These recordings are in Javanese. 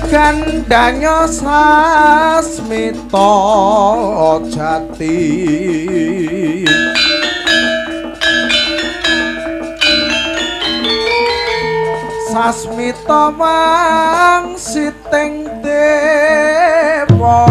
Gandanya sasmita jati. Sasmita wangsiting dewa.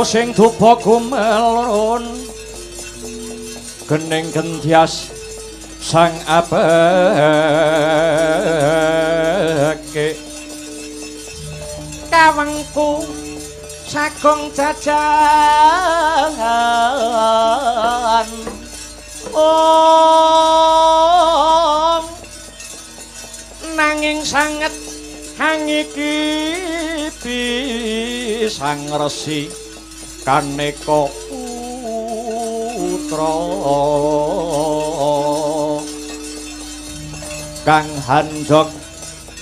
Sing dupa gumelun gening gentyas sang apeke kawengku sagung jajan om nanging sanget hangiki sang resi kaneka putra kang hanjok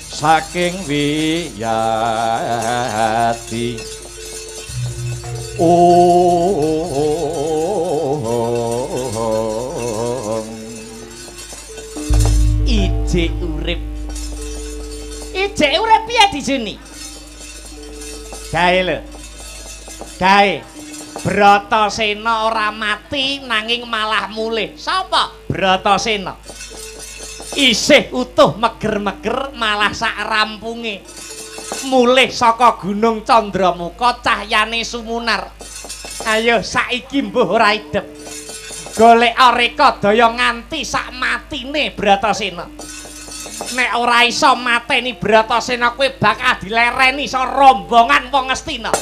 saking wiyati. Ijik urip, ijik urip piye dijuni? Gawe lho, gawe Bratasena ora mati nanging malah mulih. Sapa? Bratasena. Isih utuh meger-meger malah sak rampunge. Mulih saka Gunung Candramuka cahyane sumunar. Ayo saiki mbuh ora idep. Golek reka daya nganti sak matine Bratasena. Nek ora iso mateni Bratasena kowe bakal dilereni sa rombongan wong Ngastina.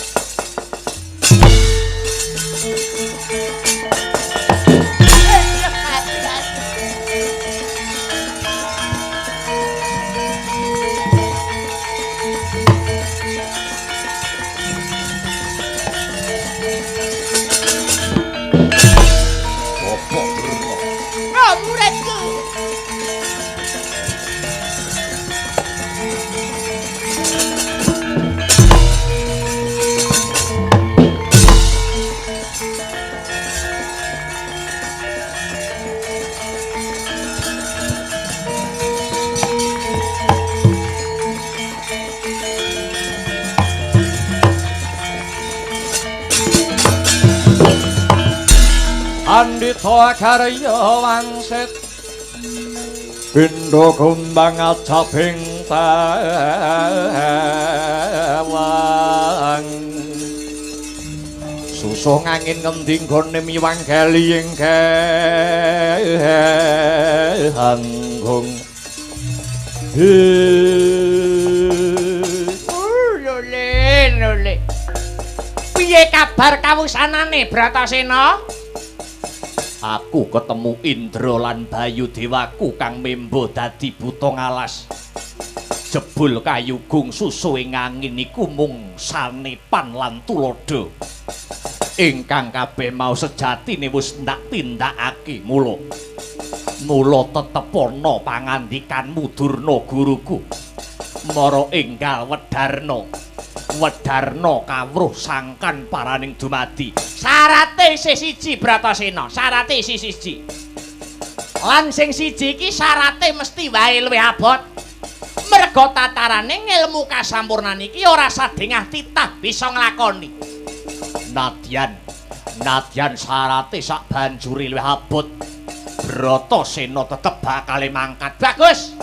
Pandhita Karya wangsit pindha kumbang ajabing tewang susuh angin ngendi nggone miwang geli ing hanggung. Lole lole, piye kabar kawusanane Bratasena? Aku ketemu Indra lan Bayu dewaku kang membo dadi buta ngalas. Jebul kayugung susuhe ngangin iku mung sanepan lan tuladha. Ingkang kabeh mau sejatine wis ndak tindakake mula. Mula tetep ana pangandikanmu Durna guruku. Mara enggal wedarna. Wedarna kawruh sangkan paraning dumadi. Syarate isih siji Bratasena, syarate isih siji. Lan sing siji iki syarate mesti wae luwih abot. Merga tatarane ngelmu kasampurnan iki ora sadengah titah bisa nglakoni. Nadyan syarate sak banjuri luwih abot, Bratasena tetep bakale mangkat. Bagus.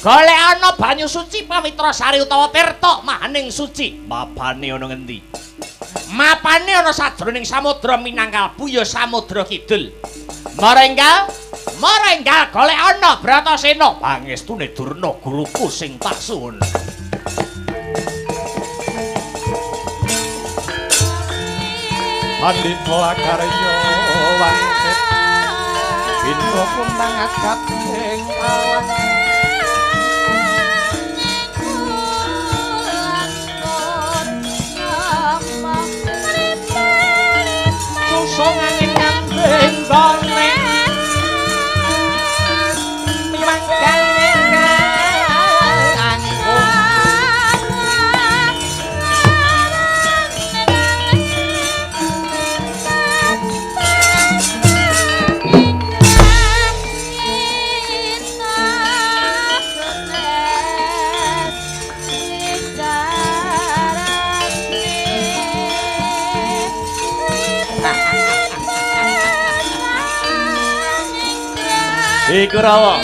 Golek ana banyu suci pawitra sari utawa tirta mahaning suci. Mapane ana ngendi? Mapane ana sajroning samudra Minangkalbu ya Samudra Kidul. Marenggal, marenggal golek ana Bratasena. Pangestune Durna guruku sing tak suwun. Pandhita Karya wangsit pindha kumbang ajab ing awan. Susung angin ngambing gone miwang galing anggung. Iku rawa.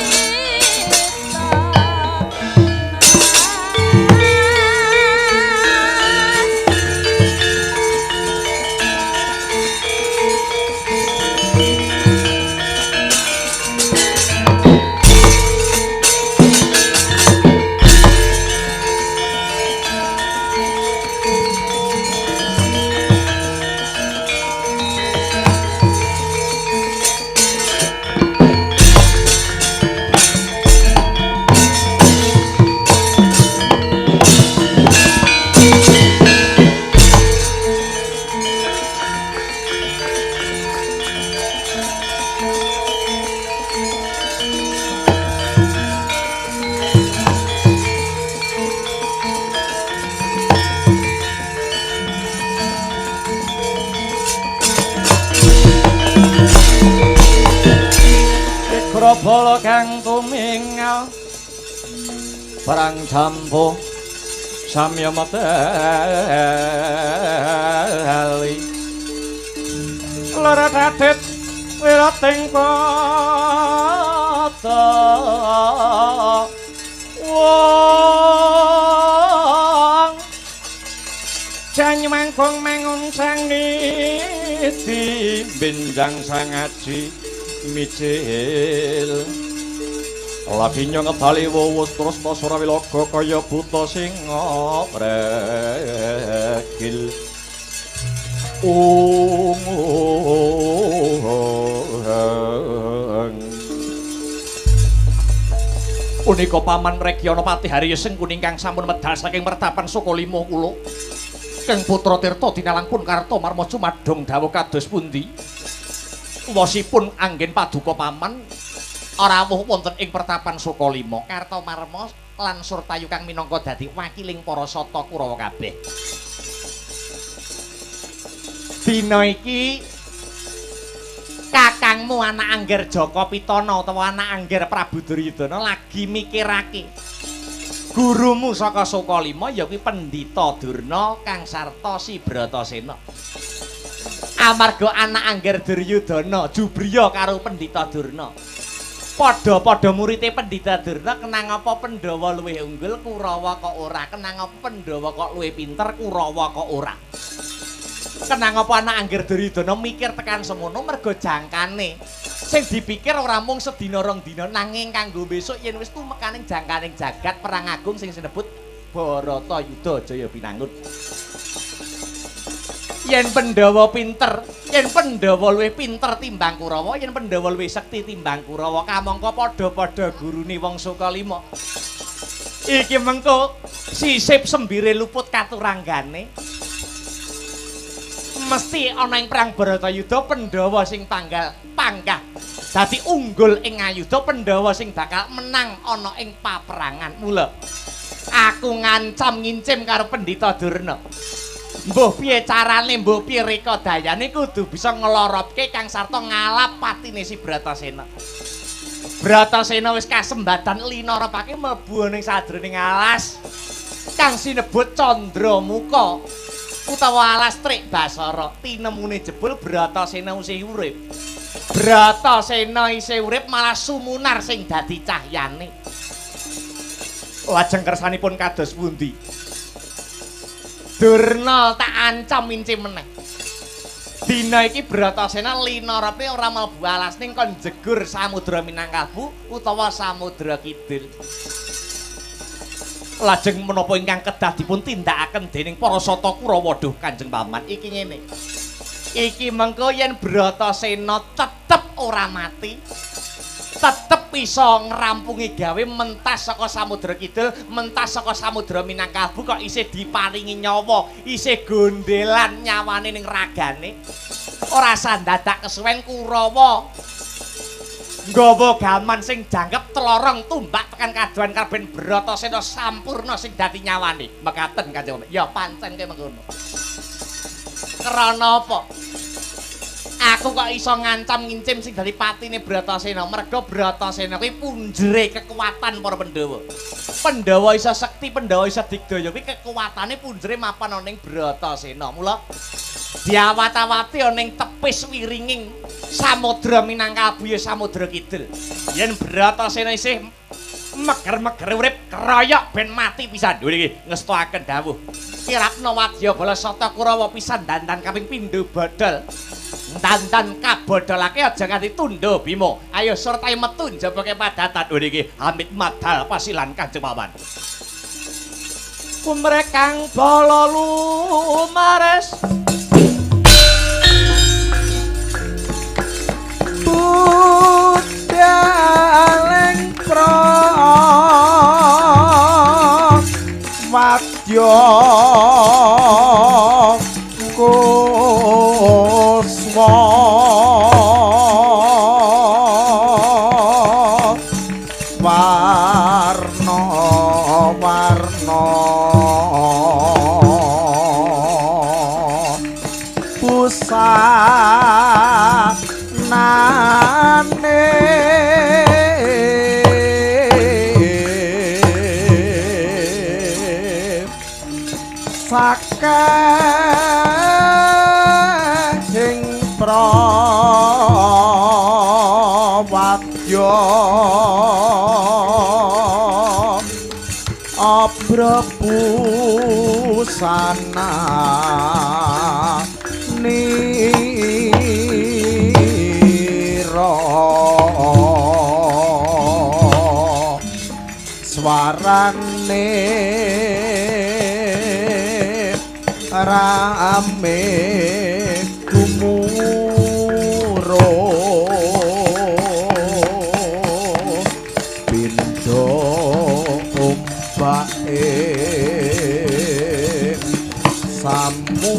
Bala kang tumingal perang jambu samya medali lara dadet wirating padha wong janymangkung mangun sang niti benjang sangaji micil labinya ngebali wus terus pasura wilaga kaya buta singa pregil ungu. Punika paman Rekyana Patih Harya Sengkuni ingkang sampun medal saking mertapan Sukalima kula. Keng putra Tirta dinalangpun Kartomarma cumadong dawuh kados pundi? Wosipun anggen paduka paman rawuh wonten ing pertapan Sukalima. Kartomarma lan Surtayu kang minangka dadi wakiling para sata Kurawa kabeh. Dina iki kakangmu anak Angger Jaka Pitana utawa anak Angger Prabu Duryudana lagi mikirake gurumu saka Sukalima ya kuwi Pendhita Durna kang sarta si Bratasena. Amarga anak angger Duryudana jubriya karo Pendhita Durna. Padha-padha murite Pendhita Durna, kenang apa Pandhawa luwih unggul, Kurawa kok ora? Kenang apa Pandhawa kok luwih pinter, Kurawa kok ora? Kenang apa anak angger Duryudana mikir tekan semono mergo jangkane. Sing dipikir ora mung sedina rong dina, nanging kanggo besok yen wis tumekaning jangkaning jagat perang agung sing sinebut Bharatayuda Jaya Binangun. Yen Pandhawa pinter, yen Pandhawa luwih pinter timbang Kurawa, yen Pandhawa luwih sekti timbang Kurawa, kamangka padha-padha gurune wong Sukalima. Iki mengko sisip sembire luput katuranggane. Mesti ana ing perang Bharatayuda Pandhawa sing tanggal panggah dadi unggul ing ayuda, Pandhawa sing bakal menang ana ing paperangan. Mula aku ngancam ngincim karo Pendhita Durna. Mbuh piye carane, mbuh piye reka dayane kudu bisa ngloropke Kang sarta ngalap patine si Bratasena. Bratasena wis kasembatan linaropake mlebu ning sajroning alas kang sinebut Candramuka utawa alas Trik Basara. Tinemune jebul Bratasena isih urip. Bratasena isih urip malah sumunar sing dadi cahyane. Lajeng kersanipun kados pundi? Durna tak ancam incim meneh. Dina iki Bratasena linarepe ora mlebu alas ning kon jegur Samudra Minangkabu utawa Samudra Kidul. Lajeng menapa ingkang kedah dipun tindakaken dening para sata Kurawa? Duh Kanjeng Paman, iki ngene. Iki mengko yen Bratasena tetep ora mati, tetep iso ngrampungi gawe mentas saka Samudra Kidul, mentas saka Samudra Minangkabu kok isih diparingi nyawa, isih gondelan nyawane ning ragane. Ora sandadak kesuwen Kurawa nggawa gaman sing jangkep tlorong tumbak tekan kadohan karben Bratasena sampurna sing dadi nyawane. Mekaten Kanjeng Paman. Ya pancen kowe mengkono. Krana apa? Aku kok iso ngancam ngincim sing dadi patine Bratasena? Mergo Bratasena kuwi punjere kekuatan para Pandhawa. Pandhawa iso sekti, Pandhawa iso digdaya kuwi kekuatane punjere mapan ana ning Bratasena. Mula diawat-awati ana ning tepis wiringing Samudra Minangkabu ya Samudra Kidul. Yen Bratasena isih meger-meger urip keroyok ben mati pisan. Lho iki ngestoaken dawuh. Kirapna wadyabala sata Kurawa pisan dandan kaping pindho bodol. Dandan kabodolake aja nganti tundha Bima. Ayo surtae metu njabake padatan. Lho niki amit madal pasilan Kanjeng Paman. Kumrekang bala lumares budaleng prawadya kusma warna warna busanane sakehing prawadya abra busana nira swarane rame gumuro pindho ombake samudra.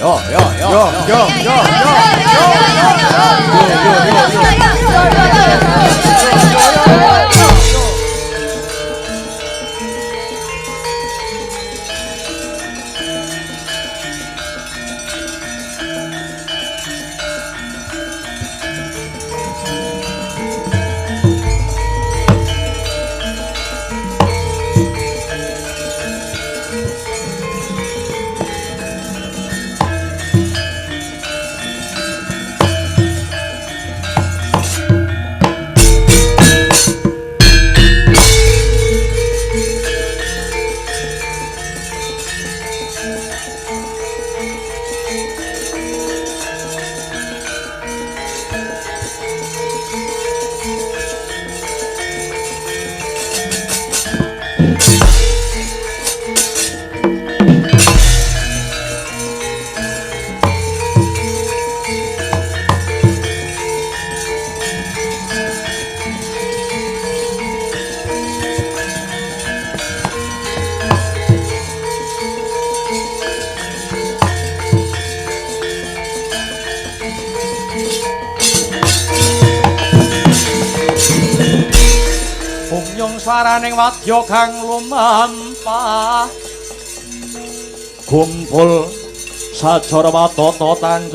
Yo yo yo yo yo yo yo. Saraning wadya kang lumampah kumpul sacara watata tanjaruk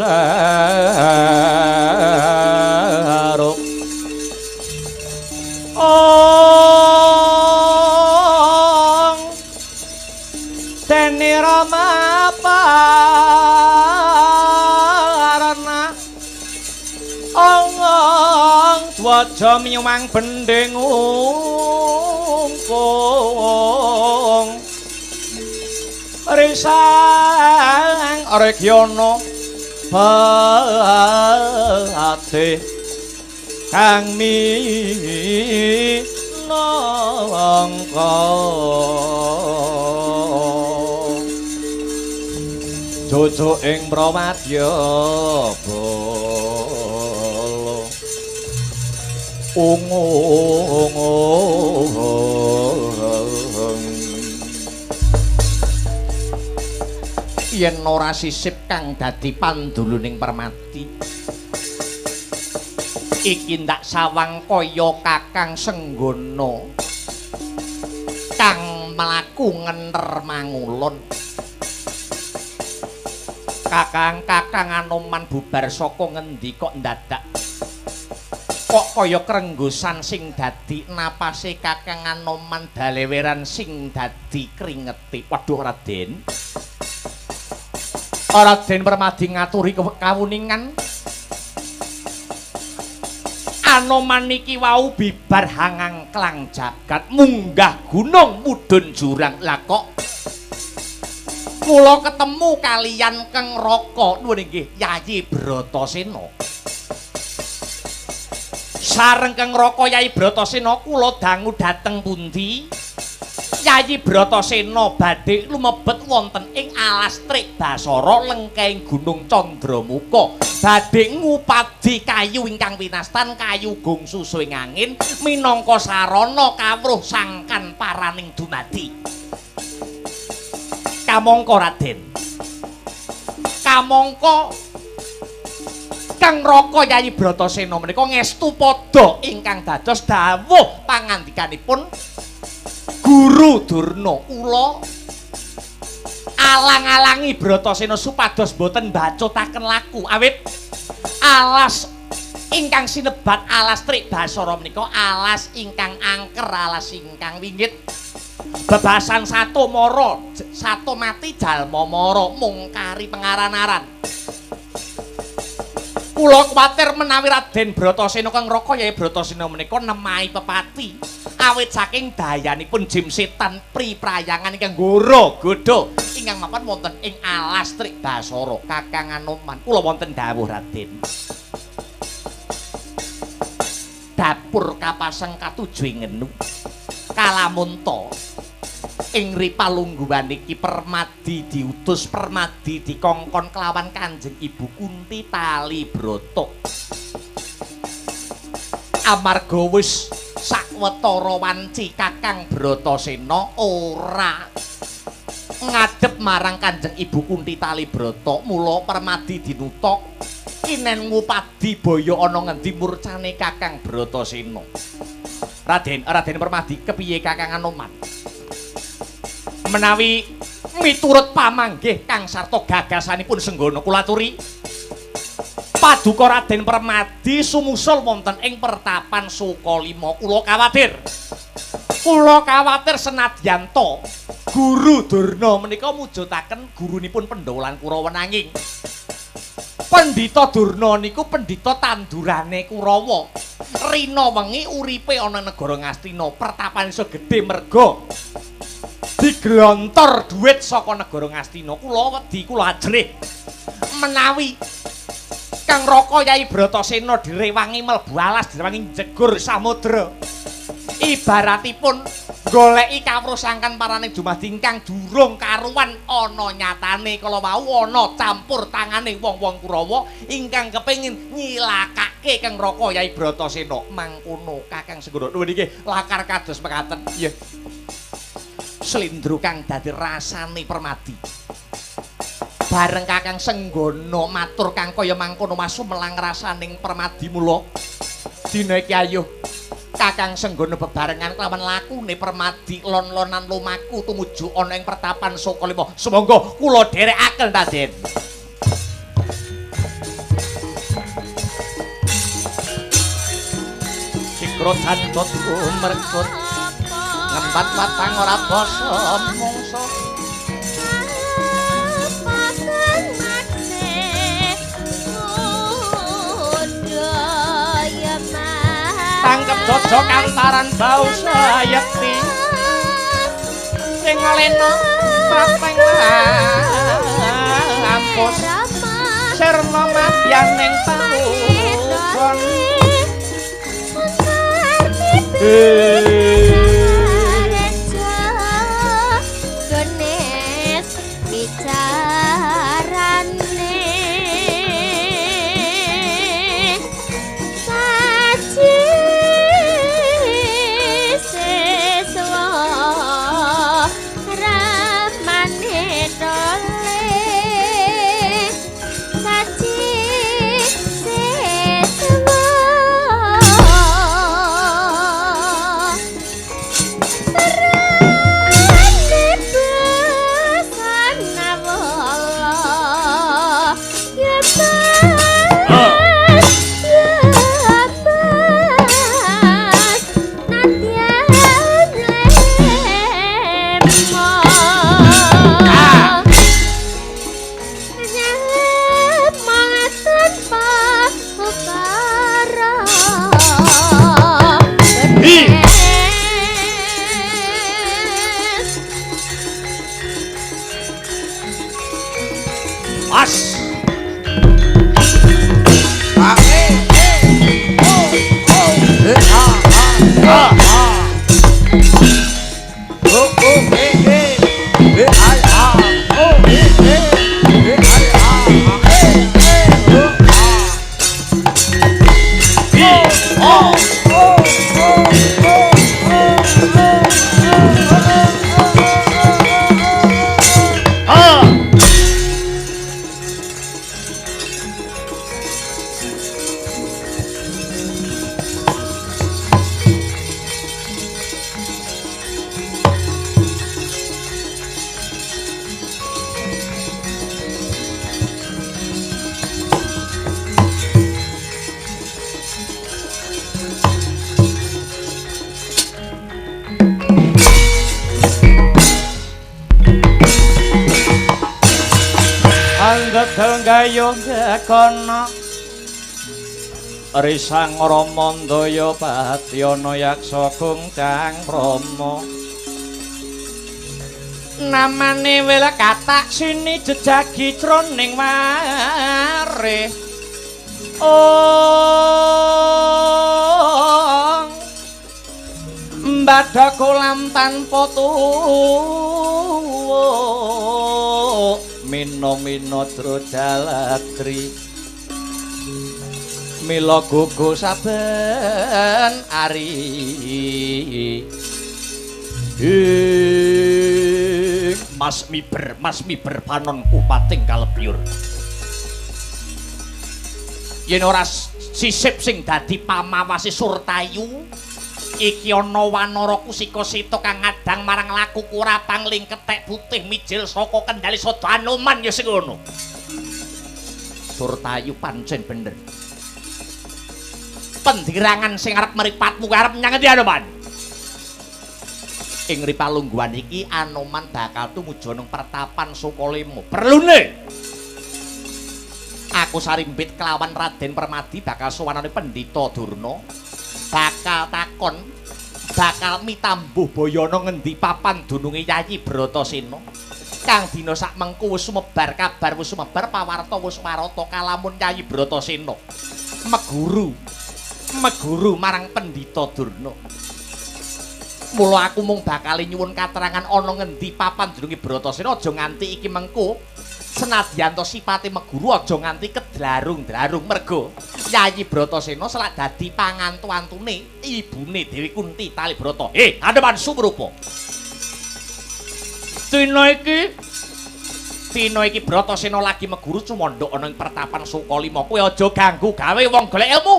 ong dene rama parana ong ong dwaja miwang bending ungkung risang Regyana bate kang minangka cucu ing Pramadya bala ungu yen ora sisip kang dadi panduluning Permadi iki ndak sawang kaya Kakang Senggana kang mlaku ngenter mangulon. Kakang-kakang Anoman bubar saka ngendi kok ndadak kok kaya krenggosan sing dadi napase Kakang Anoman daleweran sing dadi kringete. Waduh Raden, Raden Permadi ngaturi kawuningan Anoman niki wau bibar hangangklang jagat munggah gunung mudhun jurang. Lah kok kula ketemu kalian Keng Raka nuwun inggih Yayi Bratasena. Sareng Keng Raka Yayi Bratasena kula dangu dhateng pundi? Yayi Bratasena badhe lumebet wonten ing alas Trik Basara lengkeng Gunung Candramuka, badhe ngupadi kayu ingkang winastan kayu gong susu ing angin minangka sarana kawruh sangkan paraning dumadi. Kamangka Raden, kamangka Kang Raka Yayi Bratasena menika ngestu padha ingkang dados dawuh pangandikanipun Guru Durna. Kula alang-alangi Bratasena supados boten mbacutaken laku awit alas ingkang sinebat alas Trik Basara menika alas ingkang angker, alas ingkang wingit. Bebasan sato mara, sato mati jalma mara mung kari pengaran-aran. Kula kuwatir menawi Raden Bratasena Kang Raka Yayi Bratasena menika nemahi pepati awit saking dayanipun jim setan pri prayangan ingkang goro godha ingkang mapan wonten ing alas Trik Basara. Kakang Anoman, kula wonten dawuh Raden. Dapur kapaseng katuju ing ngenu kalamunta ing ripalungguhan iki Permadi diutus, Permadi dikongkon kelawan Kanjeng Ibu Kunti tali brata. Amarga wis sawetara wanci Kakang Bratasena ora Ngadhep marang Kanjeng Ibu Kunti Talibrata, mula Permadi dinutok kinen ngupadi boyo ana ngendi murcane Kakang Bratasena. Raden, Raden Permadi kepiye Kakang Anoman? Menawi miturut pamanggih kang sarta gagasanipun Senggana kula aturi paduka Raden Permadi sumusul wonten ing pertapan Sukalima. Kula kawatir. Kula kawatir senadyan ta Guru Durna menika mujudaken gurunipun Pandhawa lan Kurawa, nanging Pendhita Durna niku pendhita tandurane Kurawa. Rina wengi uripe ana negara Ngastina, pertapan iso gedhe merga diglontor dhuwit saka negara Ngastina. Kula wedi, kula ajrih menawi Kang Raka Yai Bratasena direwangi mlebu alas, direwangi njegur samudra. Ibaratipun goleki kawruh sangkan paraning dumadi ingkang durung karuan ana nyatane kala wau ana campur tangane wong-wong Kurawa ingkang kepengin nyilakake Kang Raka Yai Bratasena. Mangkono Kakang Senggana. Nuwun nggih lakar kados mekaten. Nggih. Slindro kang dadi rasane Permadi. Bareng Kakang Senggana matur kang kaya mangkono masumelang rasaning Permadi, mula dina iki ayuh Kakang Senggana bebarengan kelawan lakune Permadi lon-lonan lumaku tumuju ana ing pertapan Sukalima. Sumangga kula dherekaken Raden. Sikro jantut umrekut ngembat watang ora basa mungsa. Tangkep jojok antaran bau sayekti sing lena prapeng lampus sirna madyaning pawon. Gayuh gekono Risang Ramandaya Patyana Yaksa Gungcang Rama namane wel katak sini jejagi jroning warih ong mbadha kolam tanpa tuwuk mino-mino drujaladri mila gugu saben ari ing Mas miber panonku pating kalebyur. Yen ora sisip sing dadi pamawase Surtayu, iki ana wanara kusika sita kang ngadang marang laku ora pangling kethek putih mijil saka kendali sada Anoman ya sing ngono. Surtayu pancen bener. Pendirangan sing arep mripatmu arep nyang endi Anoman? Ing ripalungguhan iki Anoman bakal tumuju nang pertapan Sukalima. Perlune aku sarimbit kelawan Raden Permadi bakal sowanane Pendhita Durna, bakal takon, bakal mitambuh bayana ngendi papan dununge Yayi Bratasena. Kang dina sak mengku wis sumebar kabar, wis sumebar pawarta, wis warata kalamun Yayi Bratasena meguru marang Pendhita Durna. Mula aku mung bakal nyuwun katerangan ana ngendi papan dununge Bratasena, aja nganti iki mengko senadyan to sipate meguru aja nganti kedlarung-dlarung merga Yayi Bratasena selak dadi pangantu-antune ibune Dewi Kunti Tali Brata. Anoman sumrupa. Dina iki Bratasena lagi meguru cumandhak ana ing pertapan Sukalima. Kowe aja ganggu gawe wong golek ilmu.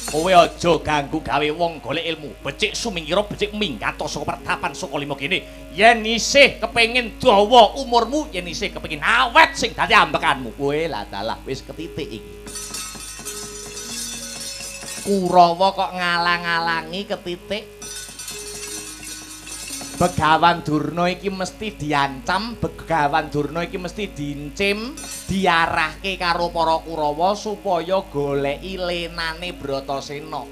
Kowe aja ganggu gawe wong golek ilmu. Becik sumingkira becik minggat saka pertapan Sukalima kene. Yen isih kepengin dawa umurmu, yen isih kepengin awet sing dadi ambekanmu. Kowe lah dalah wis ketitik iki. Kurawa kok ngalang-alangi ketitik. Begawan Durna iki mesti diancam, Begawan Durna iki mesti diincim, diarahke karo para Kurawa supaya goleki lenane Bratasena.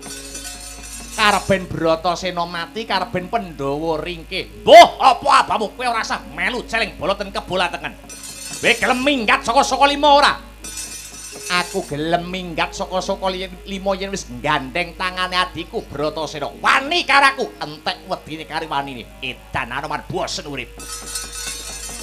Karben Bratasena mati, karben Pandhawa ringkih. Mbuh, apa abamu kowe ora sah melu celeng boloten kebolatengen. Kowe gelem minggat saka Sukalima ora? Aku gelem minggat saka Sukalima yen wis gandeng tangane adhiku Bratasena. Wani karo aku, entek wedine karo wanine. Edan Anoman bosen urip.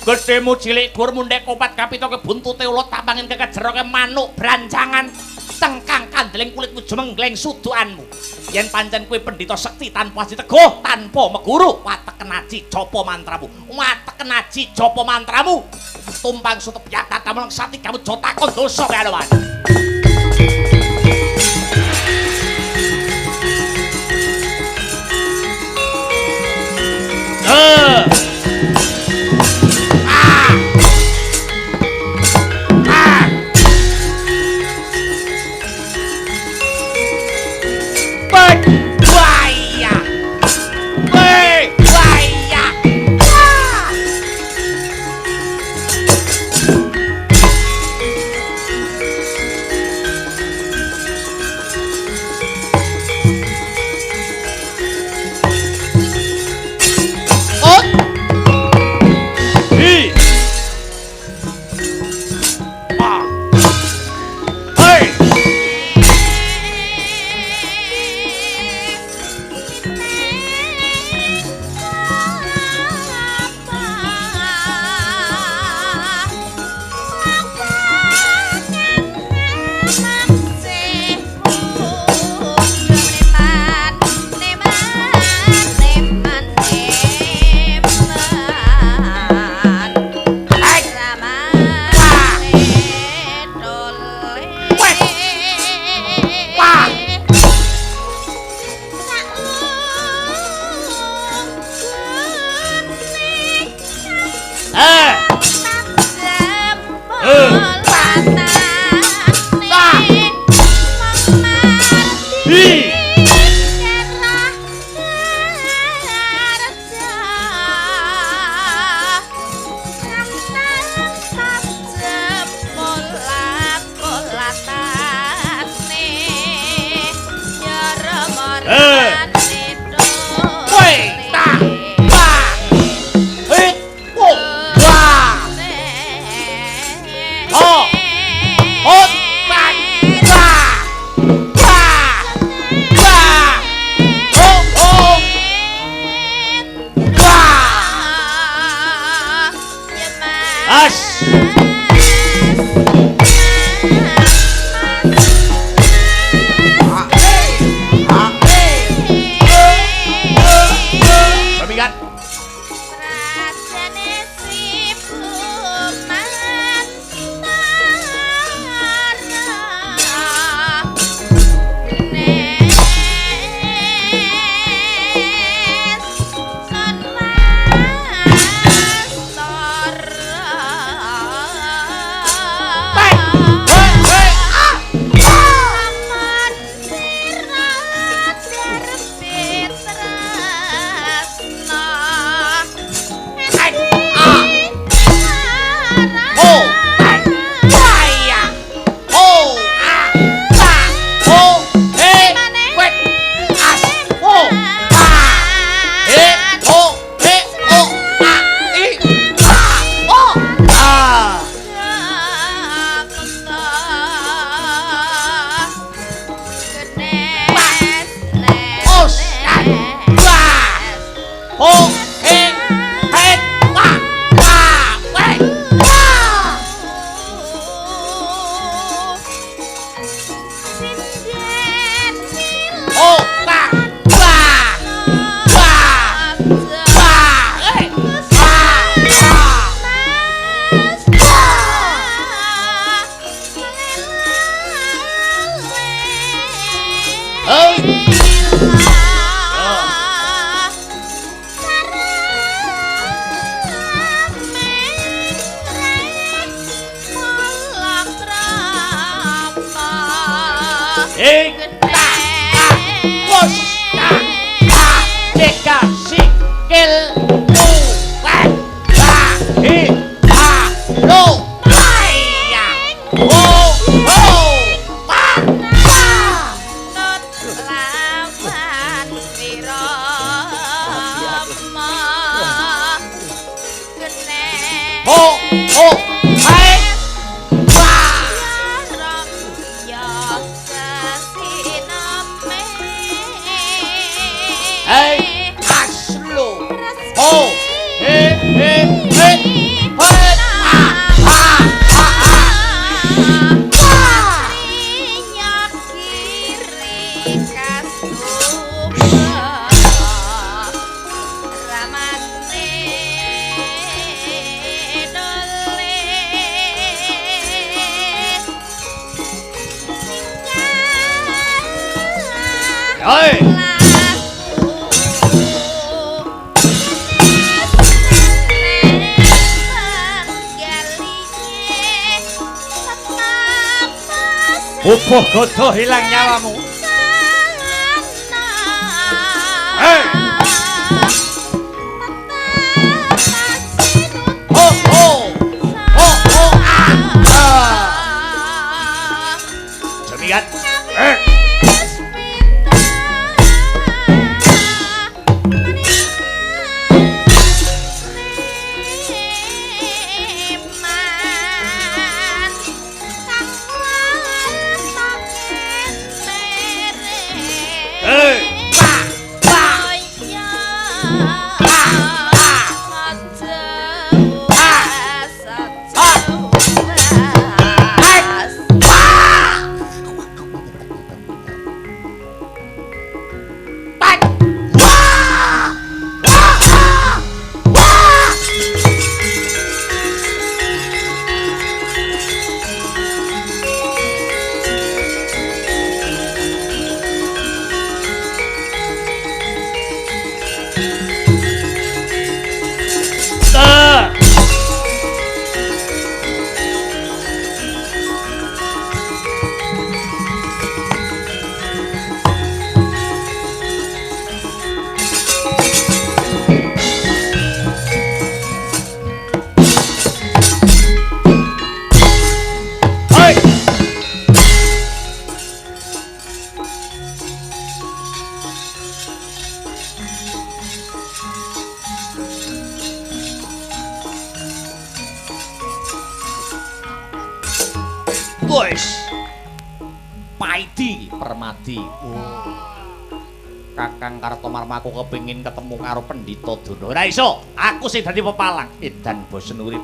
Gedhemu cilik gur mundhek kopat kapitoke buntute ulut tapangin kekejeroke manuk brancangan tengkang kandeling kulitmu jemenggleng sudukanmu. Yen pancen kowe pendhita sekti tanpa aji teguh, tanpa meguru, wateken aji japa mantramu. Wateken aji japa mantramu. Tumpang sutep yatatamu sati kamu jotakon dosa kowe Anoman. Hei. Bubuh godo hilang nyawamu. Hei. Ho ho. Ho ho. Ah. Ah. Jemian. Eh. Paidi Permadi. Oh. Kakang Kartomarma aku kepengin ketemu karo Pendhita Durna. Ora iso, aku sing dadi pepalang. Edan bosen urip.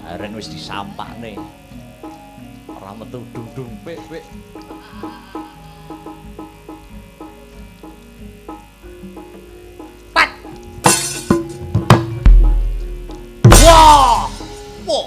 Haren wis disampakne. Ora metu dung-dung pek-pek. Pat. Wah. Wah.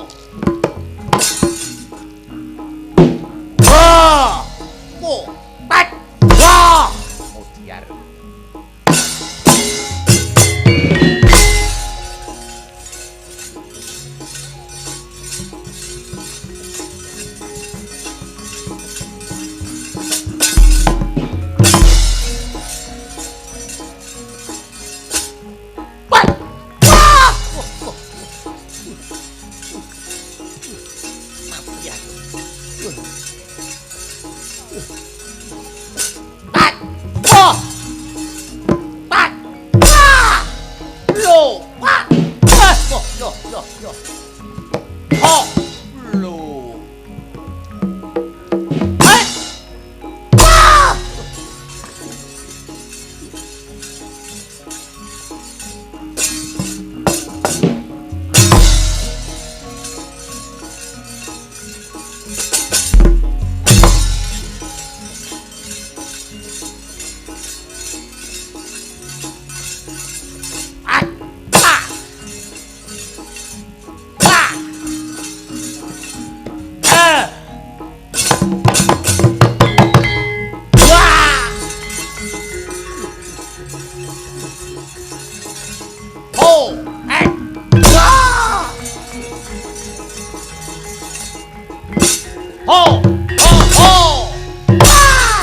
Ho ho ho. Wah!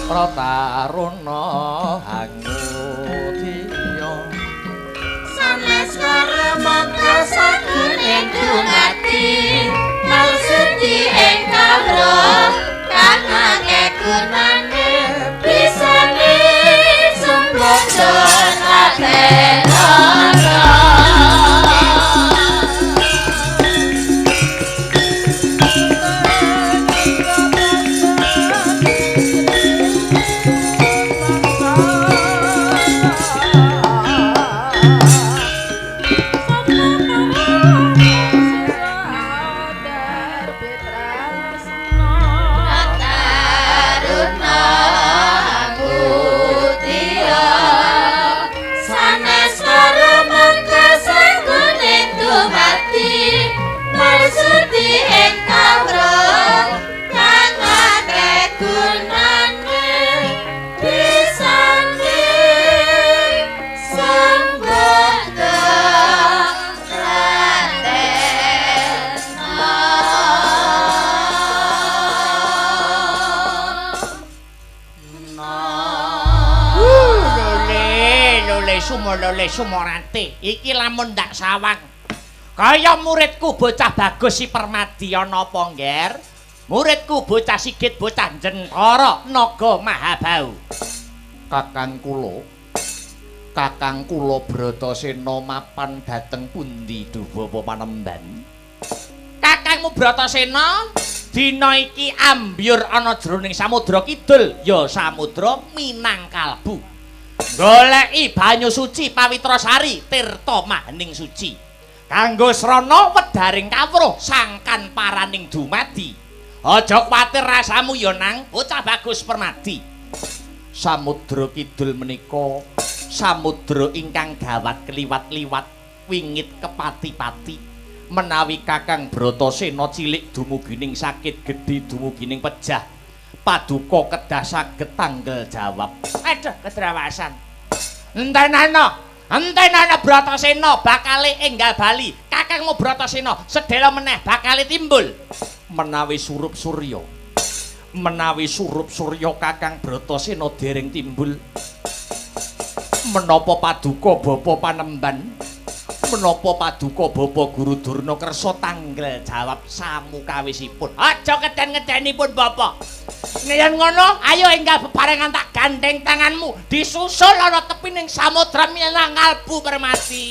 Prataruna angudya sanes karemangka saguning dumadi marsudi ing kawruh kang akeh gunane bisane sembada latenana. Lole sumorante iki lamun ndak sawang kaya muridku bocah bagus si Permadi ana apa ngger, muridku bocah Sigit bocah Jentara Naga Mahabau. Kakang kula Bratasena mapan dhateng pundi duh Bapak Panemban? Kakangmu Bratasena dina iki ambyur ana jroning samudra kidul ya samudra Minangkalbu. Goleki banyu suci pawitra sari tirta mahening suci kanggo srana wedaring kawruh sangkan paraning dumadi. Aja kuwatir rasamu ya nang bocah bagus Permadi. Samudra kidul menika samudra ingkang gawat kliwat-liwat wingit kepati-pati. Menawi Kakang Bratasena cilik dumugining sakit gedhe dumugining pejah, paduka kedah saged tanggel jawab. Aduh kedrawasan. Entenana, entenana Bratasena bakale enggal bali. Kakangmu Bratasena sedhela meneh bakale timbul. Menawi surup surya, menawi surup surya Kakang Bratasena dereng timbul, menapa paduka Bapa Panemban, menapa paduka Bapa Guru Durna kersa tanggel jawab samukawisipun? Aja keden-kedenipun Bapak. Yen ngono, ayo enggal bebarengan tak gandeng tanganmu, disusul ana tepining samudra Minangkalbu Permadi.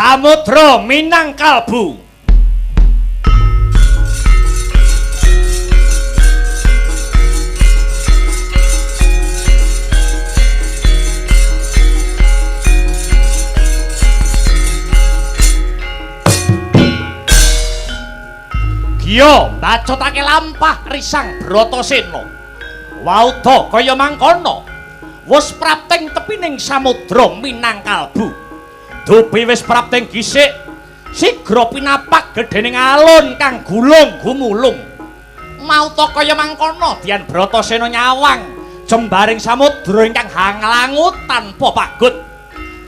Samudra Minangkalbu. Giya mbacutake lampah risang Bratasena. Wauda kaya mangkono. Wus prapting tepining samudra Minangkalbu. Dupi wis prapting gisik, sigra pinapak gedhening alun kang gulung gumulung. Mauta kaya mangkono Dian Bratasena nyawang jembaring samudra ingkang hanglangu tanpa pagut.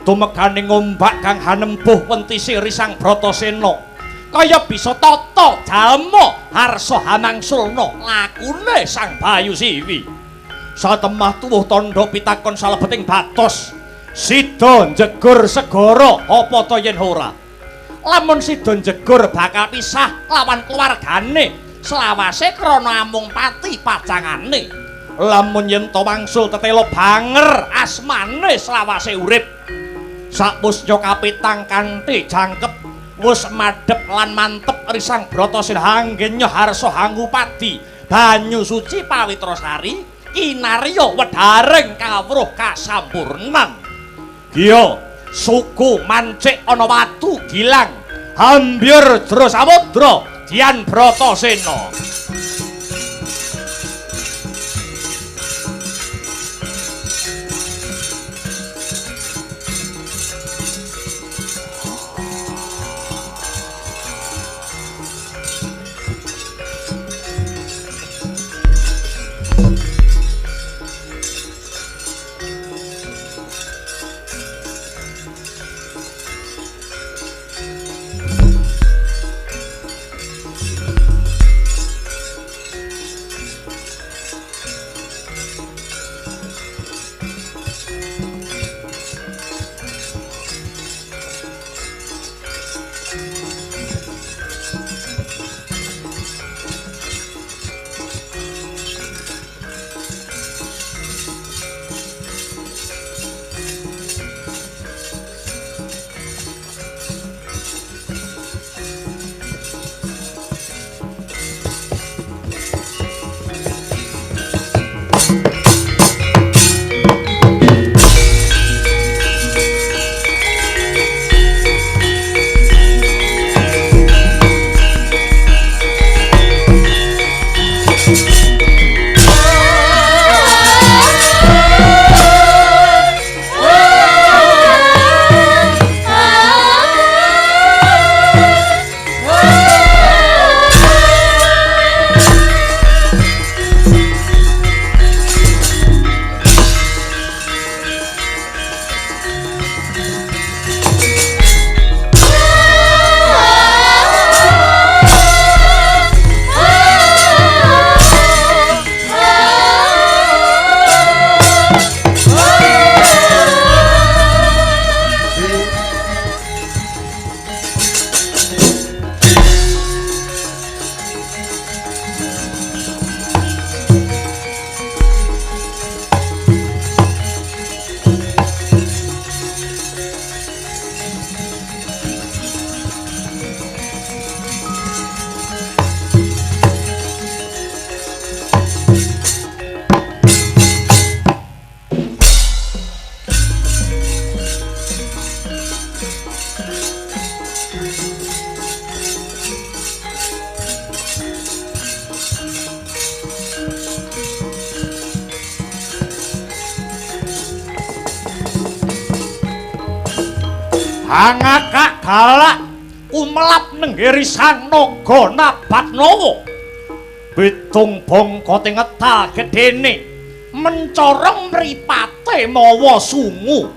Tumegane ngombak kang hanempuh wentise risang Bratasena. Kaya bisa tata jalma harsa hamangsulna lakune Sang Bayu Siwi. Satemah tuwuh tandha pitakon salebeting batos. Sida njegur segara apa ta yen ora? Lamun sida njegur bakal pisah lawan keluargane selawase krana amung pati pacangane. Lamun yen ta wangsul tetela banger asmane selawase urip. Sakusnya kapitang kanthi jangkep wus madhep lan mantep risang Bratasena hanggenya harsa hangupadi banyu suci pawitra sari kinarya wedharing kawruh kasampurnan. Giya suku mancik ana watu gilang hambyur jero samudra Dian Bratasena. Hangakak galak kumelap nenggiri sang naga Nabatnawa. Bitung bangka tingetal gedene mencorong mripate mawa sungu.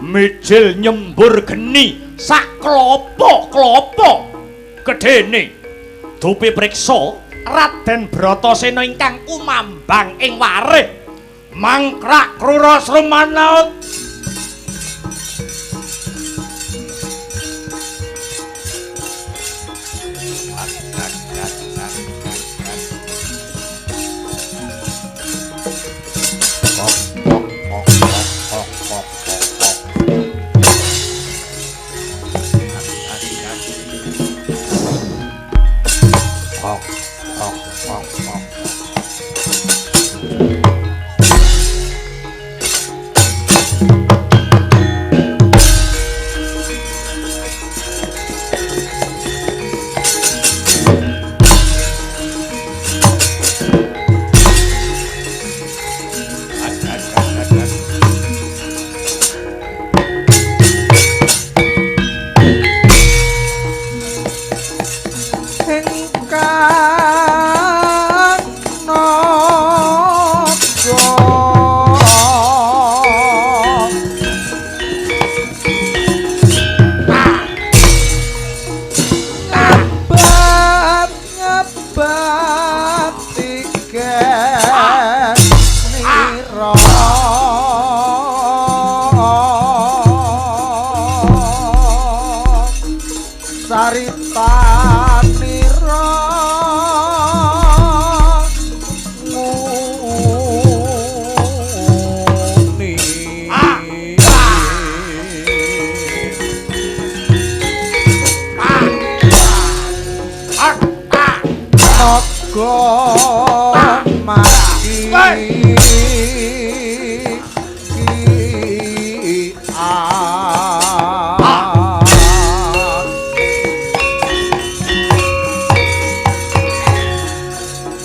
Mijil nyembur geni sak klopo-klopo gedene. Dupi priksa Raden Bratasena ingkang kumambang ing warih mangkrak krura srumanaut.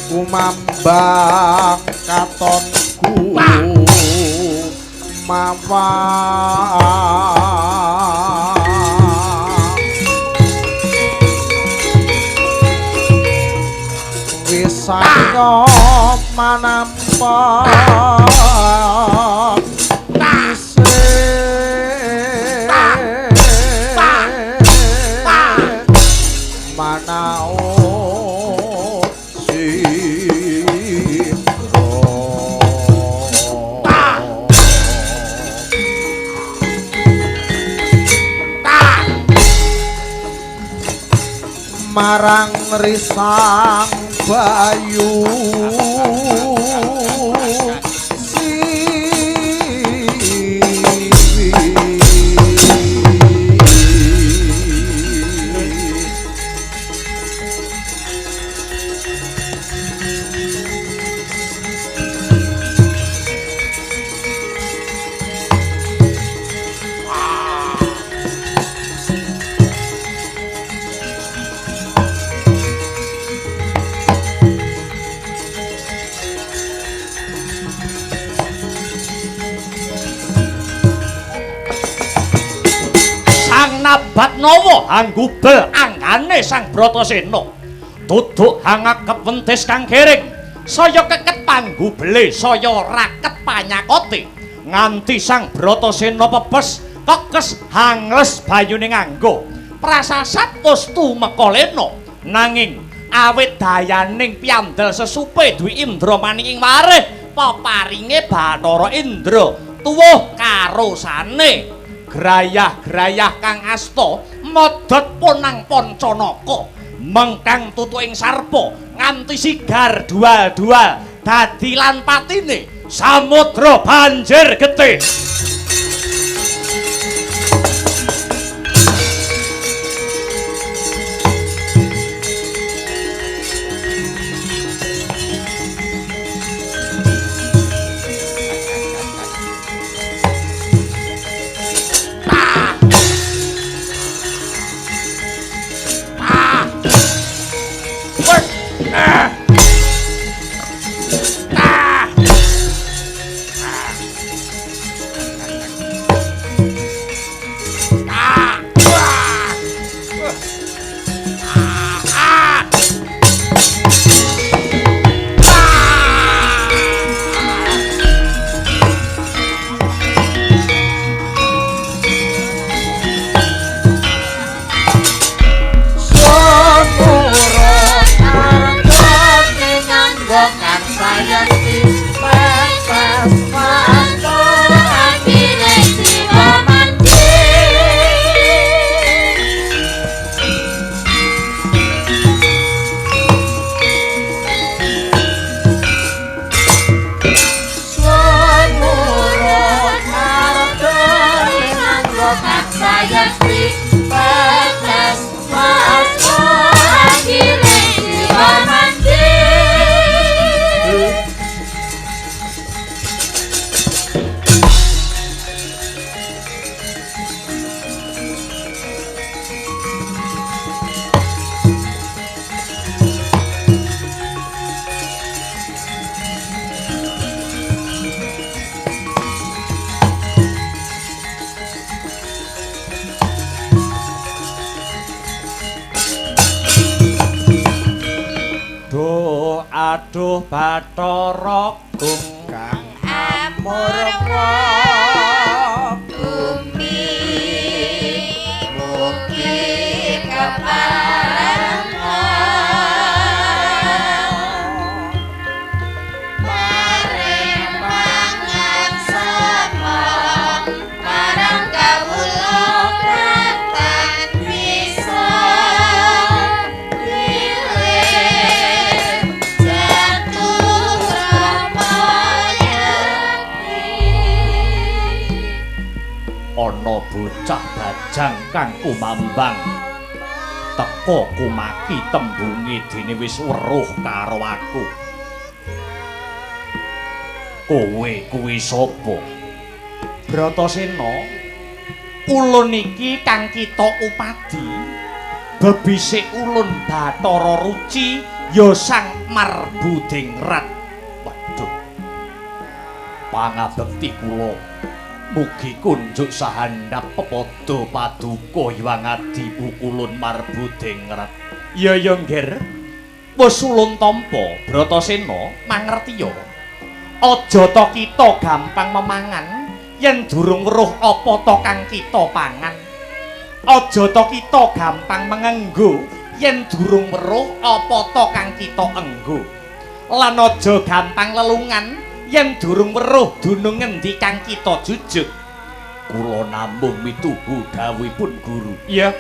Kumambang katonku mawang wisaya manampa marang risang bayu Nawa anggubel anggane Sang Bratasena. Duduk hangakep wentis kang giring, saya keket panggubele, saya raket panyakote. Nganti Sang Bratasena pepes, kekes hangles bayune nganggo. Prasasat wis tumeka lena, nanging awit dayaning piyandel sesupe Dwi Indra maniking warih, peparinge Bathara Indra tuwuh karosane. Grayah-grayah kang asta modhot ponang pancanaka mengkang tutuking sarpa nganti sigar dual-dual dadi lan patine samudra banjir getih. Aduh Bathara Gung kang amurwa bumi mugi keparengan paring pangaksama marang kawula pratan bisa ana bocah bajang kang kumambang teka kumaki tembunge dene wis weruh karo aku. Kowe kuwi sapa? Bratasena, ulun iki kang kita upadi bebisik ulun Bathara Ruci ya Sang Marbudingrat. Waduh. Pangabekti kula mugi kunjuk sahandap pepada paduka Hyang Adi Pukulun Marbudingrat. Ya ya Ngger. Wis ulun tampa Bratasena mangertiya. Aja ta kita gampang memangan yen durung weruh apa ta kang kita pangan. Aja ta kita gampang mengenggo yen durung weruh apa ta kang kita enggo. Lan aja gampang lelungan yen durung weruh dunung ngendi kang kita jujuk. Kula namung mituhu dawuhipun guru. Iya.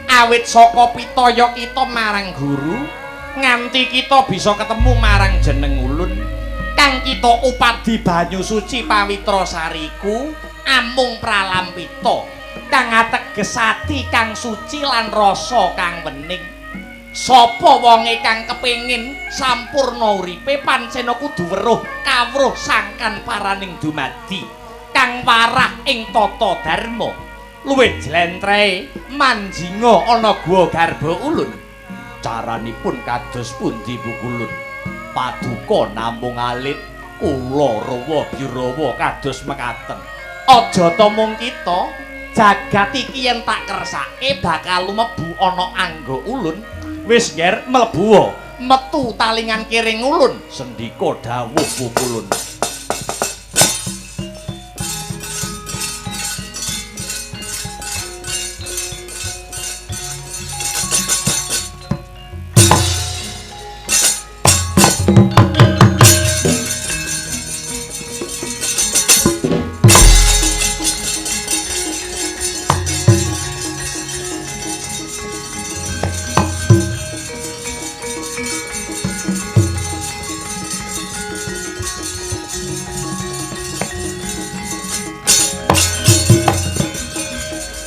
Awit saka pitaya kita marang guru nganti kita bisa ketemu marang jeneng ulun kang kita upadi banyu suci pawitra sariku amung pralampita kang ateges ati kang suci lan rasa kang wening. Sapa wonge kang kepengin sampurna uripe pancena kudu weruh kawruh sangkan paraning dumadi kang warah ing tata dharma. Luwih jlentrehe manjinga ana guwa garba ulun. Caranipun kados pundi Pukulun? Paduka namung alit kula rawa birawa kados mekaten. Aja ta mung kita jagat iki yen tak kersake bakal lumebu ana angga ulun. Wis Ngger, mlebu metu talingan kiring ulun, sendika dawuh Pukulun.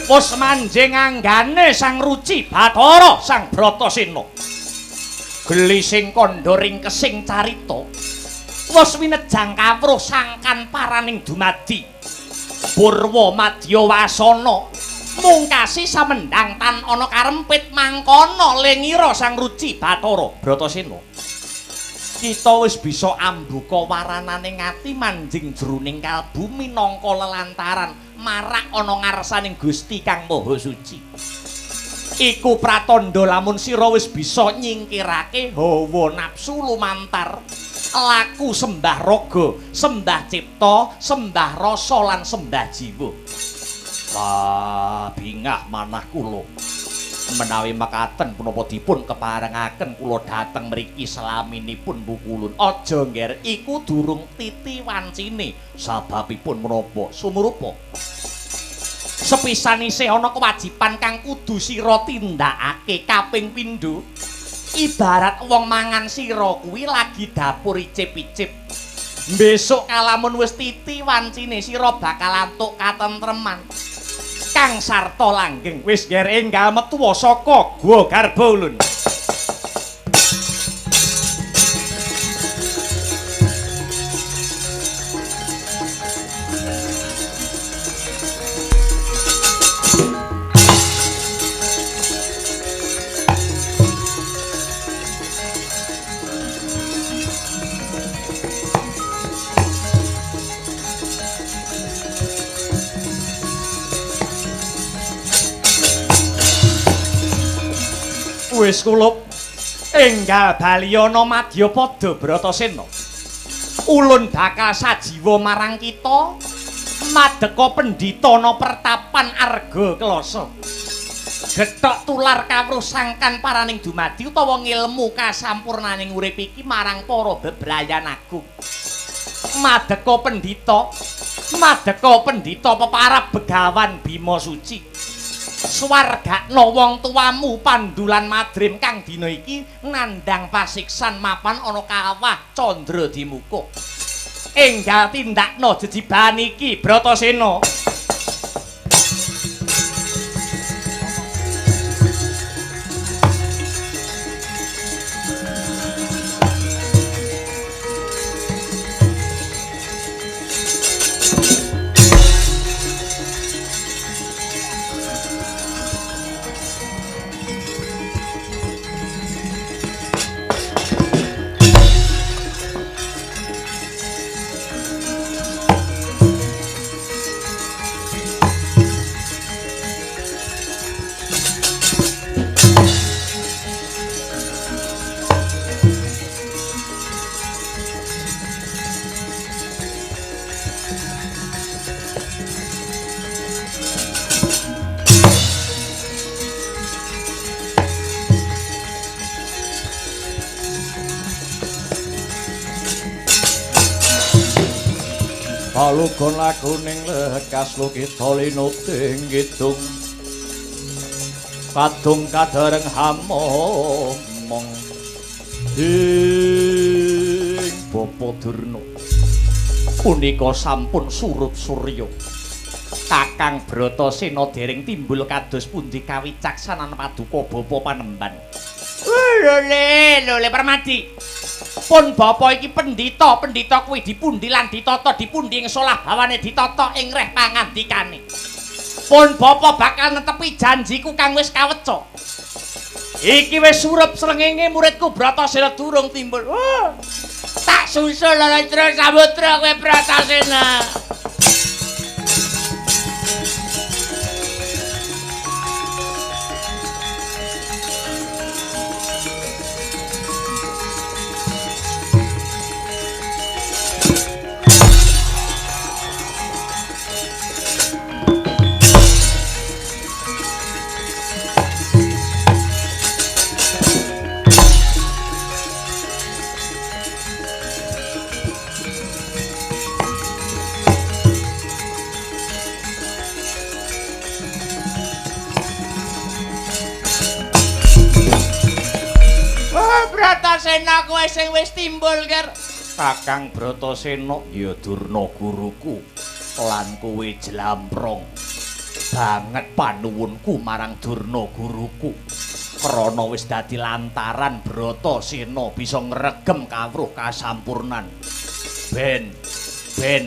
Wis manjing anggane Sang Ruci Bathara Sang Bratasena. Gelising kandha ringkesing carita. Wis winejang kawruh sangkan paraning dumadi. Purwa madya wasana mungkasi samendhang tan ana karempit mangkono lengira Sang Ruci Bathara Bratasena. Kita wis bisa ambuka waranane ngati manjing jroning kalbu minangka lelantaran marak ana ngarsaning Gusti Kang Maha Suci. Iku pratandha lamun sira wis bisa nyingkirake hawa nafsu lumantar laku sembah raga, sembah cipta, sembah rasa lan sembah jiwa. Wah, bingah manah kula. Menawi mekaten punapa dipun keparengaken kula dhateng mriki selaminipun Pukulun. Aja Ngger, iku durung titi wancine. Sababipun menapa? Sumurupa. Sepisan isih ana kewajiban kang kudu sira tindakake kaping pindho. Ibarat wong mangan sira kuwi lagi dapur icip-icip. Besok kalamun wis titi wancine sira bakal antuk katentreman kang sarta langgeng. Wis Ngger, enggal metu saka gua garba ulun. Wis kulup enggal baliyana madyapada Bratasena. Ulun bakal sajiwa marang kita madeka pendhita ana pertapan Arga Klasa. Gethok tular kawruh sangkan paraning dumadi utawa ngilmu kasampurnaning urip iki marang para bebrayan agung. Madeka pendhita, madeka pendhita peparab Begawan Bima Suci. Swargakno wong tuamu Pandulan Madrim kang dina iki nandhang pasiksan mapan ana kawah Candra Dimuka. Enggal tindakno jejibahan iki Bratasena. Palugon laguning lekas lukita linuting kidung kadung kadereng hamomong ing Bapa Durna punika sampun surut surya. Kakang Bratasena dereng timbul kados pundi kawicaksanan paduka Bapa Panemban. Lho le Permadi. Pun bapa iki pendhita, pendhita kuwi dipundi lan ditata dipundi ing solah bawane ditata ing reh pangandikane. Pun bapa bakal netepi janjiku kang wis kaweca. Iki wis surup srengenge muridku Bratasena durung timbul. Oh, tak susul Lelendra Samudra kowe Bratasena. Bratasena kowe sing wis timbul ger. Kakang Bratasena ya Durna guruku lan kowe jlamprong banget panuwunku marang Durna guruku krana wis dadi lantaran Bratasena bisa ngregem kawruh kasampurnan. Ben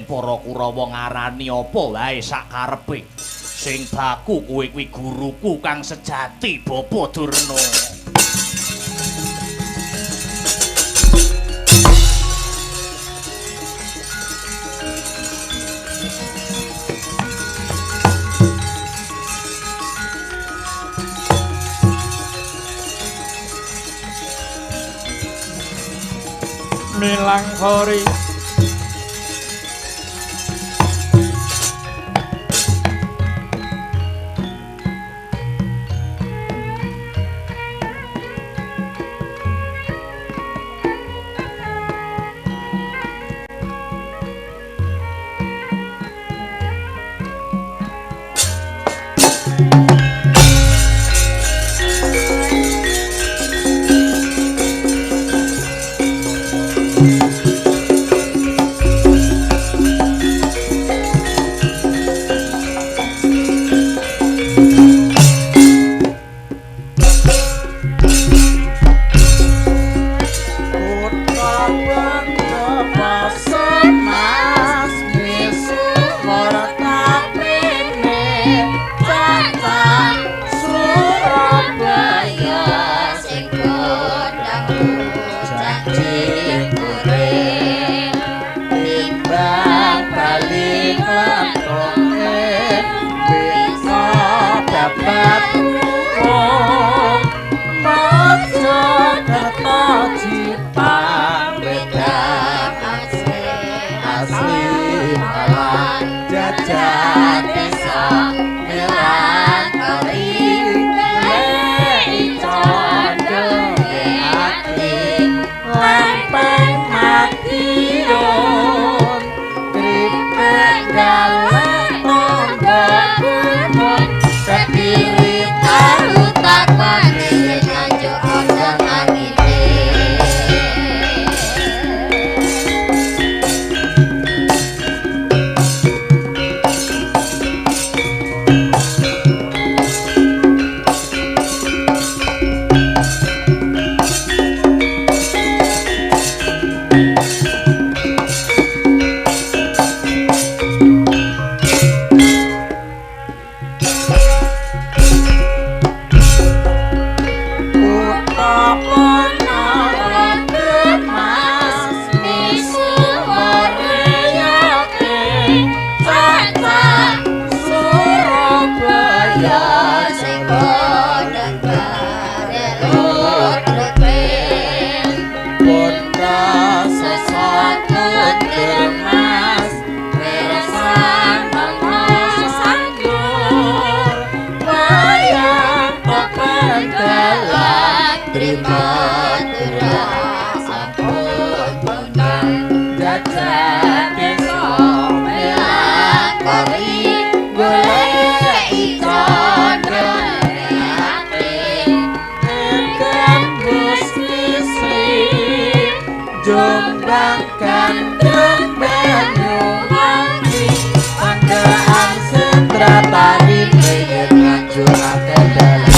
para Kurawa ngarani apa wae sakarepe sing baku kowe kuwi guruku kang sejati Bapa Durna. Milang kori Terima sampun kondang jajah desa. Gandrung Banyuwangi Pandaan Sendratari Priyet Nganjuk akeh daleme.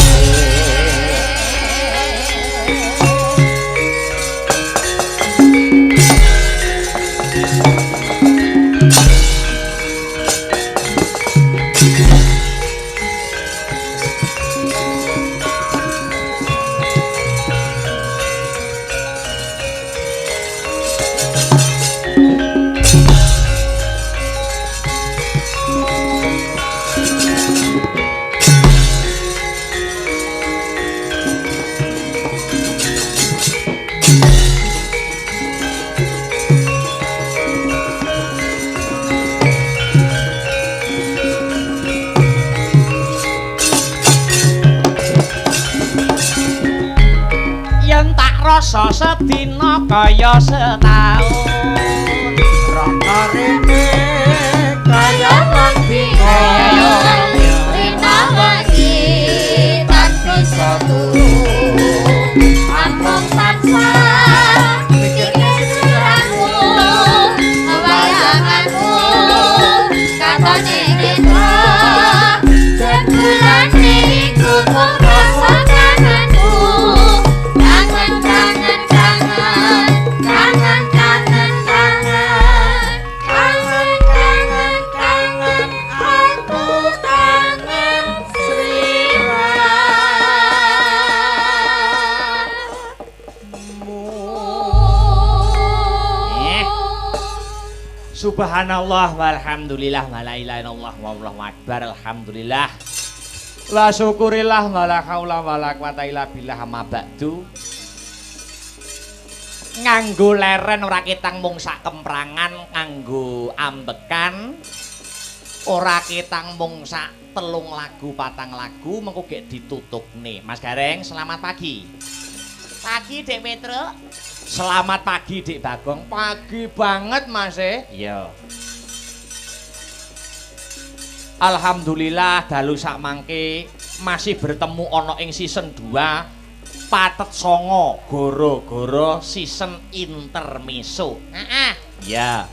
Yen tak rasa sedina kaya setaun, Rono rene kaya rong dina. Rina wengi tan bisa turu, amung tansah mikirke suratmu, wayanganmu katone kita jebulane iku mung rasa kangenku. Kangen kangen kangen kangen kangen kangen kangen kangen kangen aku kangen sliramu. Eh. Subhanallah walhamdulillah wala ilaha illallah wallahu akbar alhamdulillah. La syukurillah wala haula wala quwata illa billah amma ba'du. Nganggo leren ora ketang mung sak kemprangan, nganggo ambekan ora ketang mung sak telung lagu patang lagu mengko gek ditutukne. Mas Gareng, selamat pagi. Pagi Dek Petruk. Selamat pagi Dek Bagong. Pagi banget Mas e. Iya. Alhamdulillah dalu sakmangke masih bertemu ana ing season 2 Patet Songo goro-goro season intermezzo. Heeh. Iya.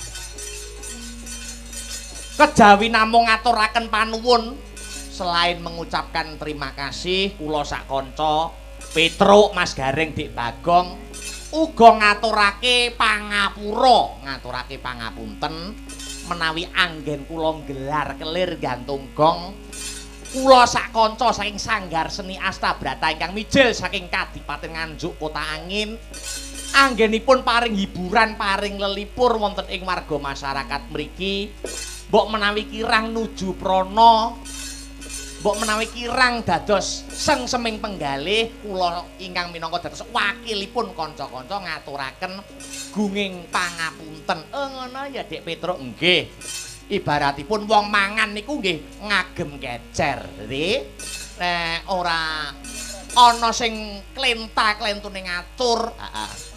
Kejawi namung ngaturaken panuwun selain mengucapkan terima kasih kula sak kanca Petruk, Mas Gareng, Dik Bagong uga ngaturake pangapura, ngaturake pangapunten menawi anggen kula nggelar kelir gantung gong. Kula sak kanca saking Sanggar Seni Astabrata ingkang mijil saking Kadipaten Nganjuk Kota Angin anggenipun paring hiburan, paring lelipur wonten ing warga masyarakat mriki. Mbok menawi kirang nuju prana, mbok menawi kirang dados sengseming penggalih, kula ingkang minangka dados wakilipun kanca-kanca ngaturaken gunging pangapunten. Oh ngono ya Dik Petruk, nggih. Ibaratipun wong mangan niku nggih ngagem kecer. Dadi nek ora ana sing klenta-klentune ngatur, heeh.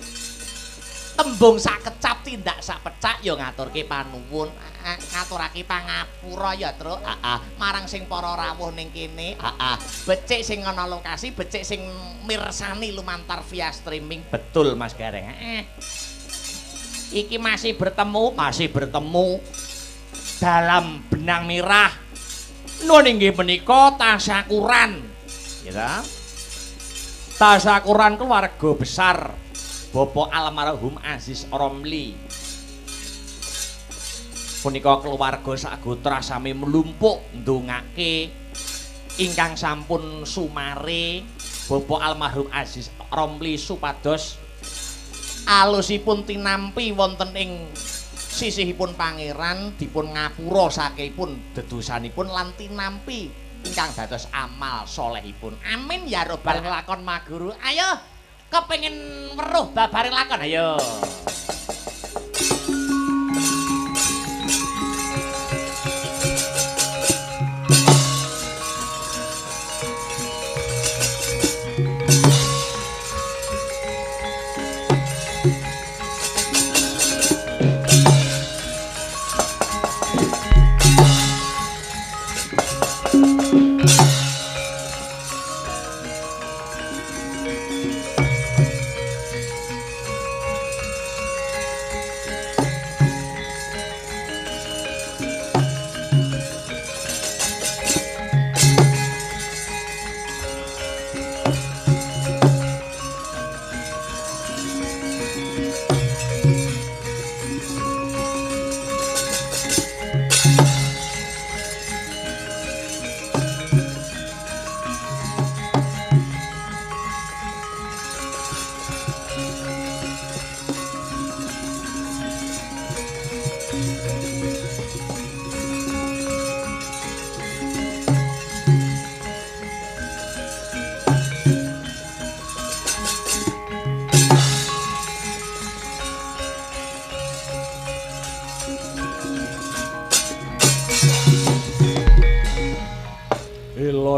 Tembung sak kecap tindak sak pecak ya ngaturke panuwun, ngaturake pangapura ya, Truk. Heeh. Marang sing para rawuh ning kene, heeh. Becik sing ana lokasi, becik sing mirsani lumantar via streaming. Betul Mas Gareng. Heeh. Iki masih bertemu dalam benang merah. Nun inggih menika tasyakuran. Ya ta? Tasyakuran keluarga besar Bapak almarhum Aziz Romli. Punika keluarga sak gotra sami mlumpuk ndongake ingkang sampun sumare Bapak almarhum Aziz Romli supados alusipun tinampi wonten ing sisihipun pangeran, dipun ngapura sakehipun dedosanipun lan tinampi ingkang dados amal solehipun. Amin ya robbal lakon maguru. Ayo kepengin weruh babaring lakon, ayo.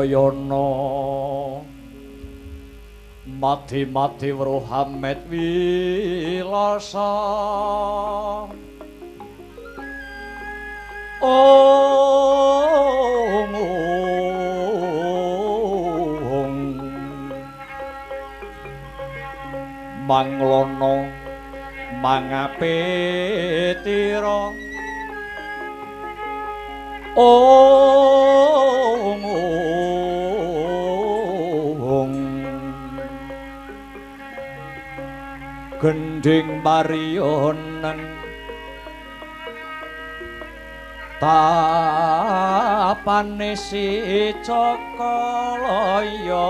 Narayana mati-mati weruh hamet wilasa. Ong ong manglono mangapetira. Ong ong gendhing marionen tapane si Cakalaya.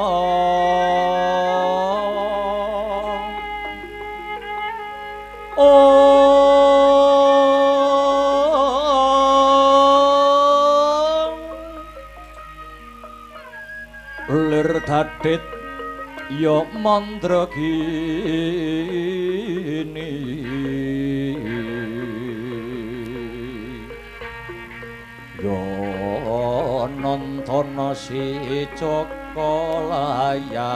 Ong lir dadit ya mandragini. Ya nontono si Joko layar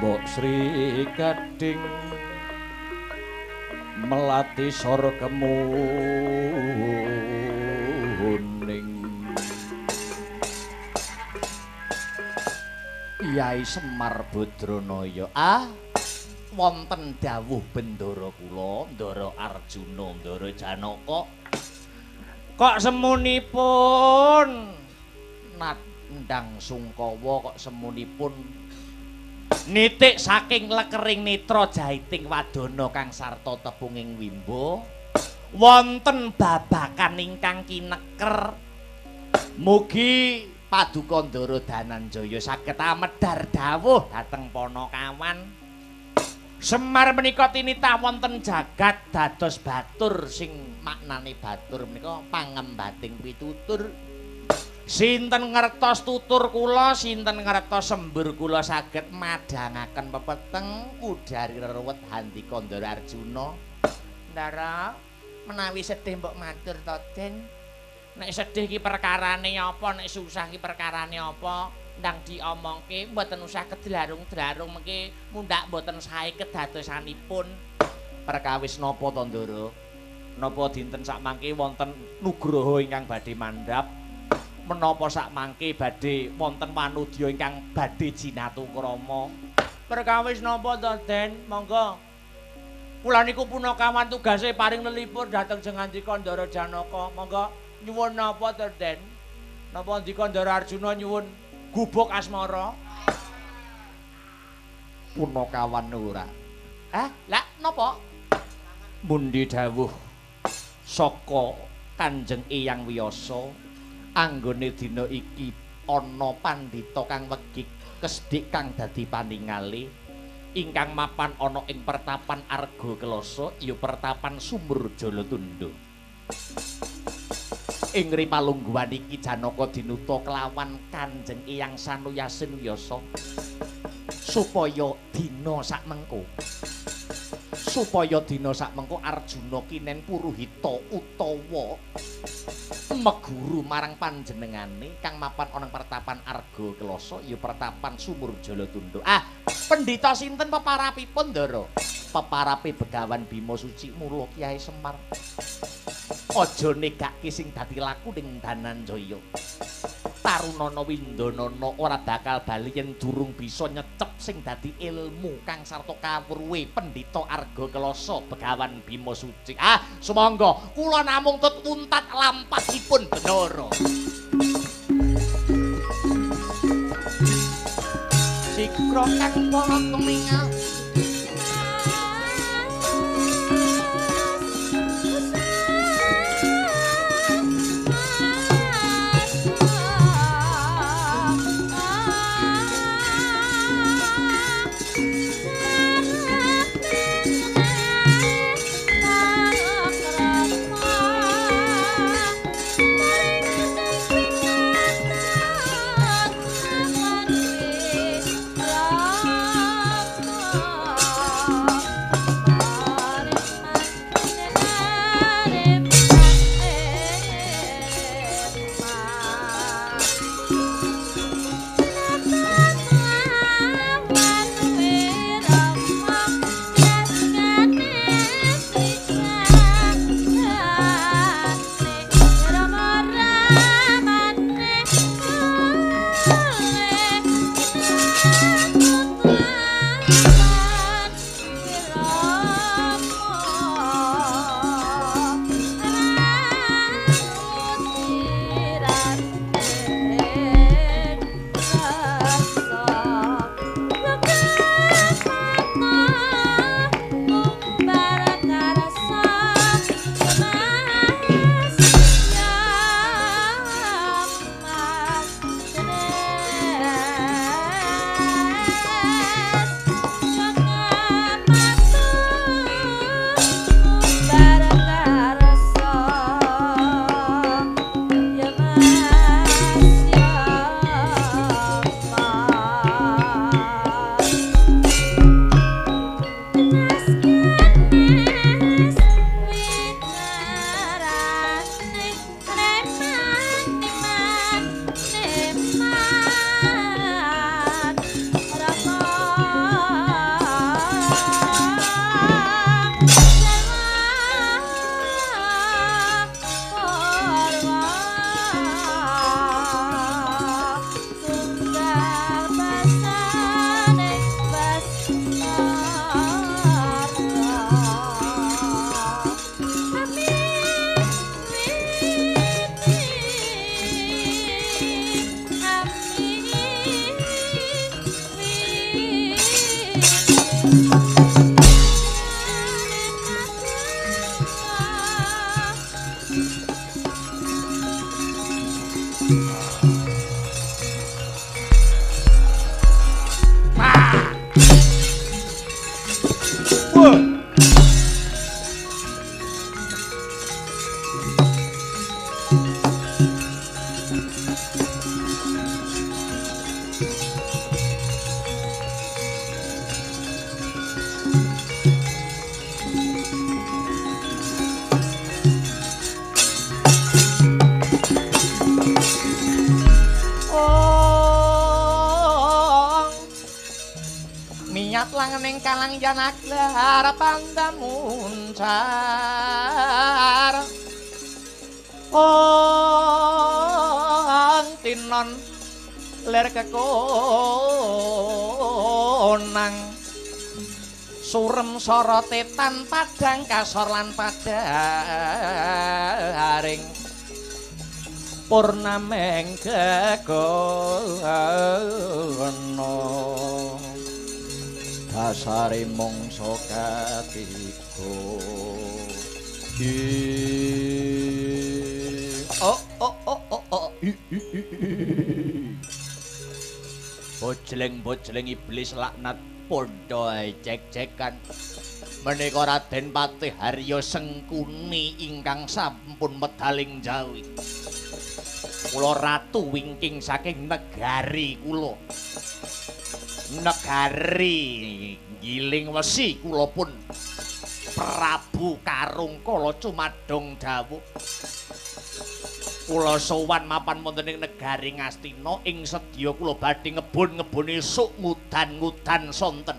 Mbok Sri Gading melati sor kemuning. Yai Semar Badranaya, ah wonten dawuh bendara kula, Ndara Arjuna, Ndara Janaka. Kok semunipun nandhang sungkawa, kok semunipun nitik saking lekering netra jahiting wadana kang sarta tepunging wimbo wonten babakan ingkang kineker. Mugi Paduka Ndara Dananjaya saged amedhar dawuh dhateng Panakawan. Semar menika tinitah wonten jagat dados batur sing maknane batur menika pangembating pitutur. Sinten ngertos tutur kula, sinten ngertos sembur kula saged madhangaken pepeteng udari reruwet handika Ndara Arjuna. Ndara, menawi sedih mbok matur to, Den. Nek sedih ki perkarane apa, nek susah ki perkarane apa, ndang diomongke, mboten usah kedlarung-dlarung mengke mundhak mboten sae kedadosanipun. Perkawis napa to, Ndara? Napa dinten sakmangke wonten nugroho ingkang badhe mandhap? Menapa sakmangke badhe wonten manudya ingkang badhe jinatukrama? Perkawis napa to, Den? Monggo. Kula niku punakawan tugase paring lelipur dhateng jengandika Ndara Janaka. Monggo nyuwun napa to, Den? Napa ndika Ndara Arjuna nyuwun gubuk asmara? Punakawan ora. Hah? Lah napa? Mundi dawuh saka Kanjeng Eyang Wiyasa anggone dina iki ana pandhita kang wegik kesdik kang dadi paningale ingkang mapan ana ing pertapan Arga Kelasa ya pertapan Sumur Jalatundha. Ing ripalungguhan iki Janaka dinuta kelawan Kanjeng Eyang Sanuyasin Wiyasa supaya dina sakmengko Arjuna kinen puruhita utawa meguru marang panjenengane kang mapan ana pertapan Arga Kelasa ya pertapan Sumur Jalatundha. Ah, pendhita sinten peparapipun, Ndara? Peparape Begawan Bima Suci mula Kyai Semar. Aja negake sing dadi laku ning Dananjaya. Tarunana Windanana ora bakal bali yen durung bisa nyecep sing dadi ilmu kang sarta kawruhe pendhita Arga Kelasa Begawan Bima Suci. Ah, sumangga kula namung tut untat lampahipun Benara. Sikra kang para tumingal Rama. Wah. Langening kalang yanaglar pandamuncar ong tinon lir kekonang surem sorote tan padang kasor lan padaring purnameng gegono dasare mangsa katiga. Oh oh oh oh oh. Bojleng-bojleng iblis laknat pondo cek-cekan. Menika Raden Patih Harya Sengkuni ingkang sampun medaling jawi. Kula ratu wingking saking negari kula. Negari Giling Wesi kula pun Prabu Karungkala cumadong dawuh. Kula sowan mapan wonten ing negari Ngastina ing sedya kula badhe ngebun-ngebune esuk ngudan-ngudan sonten.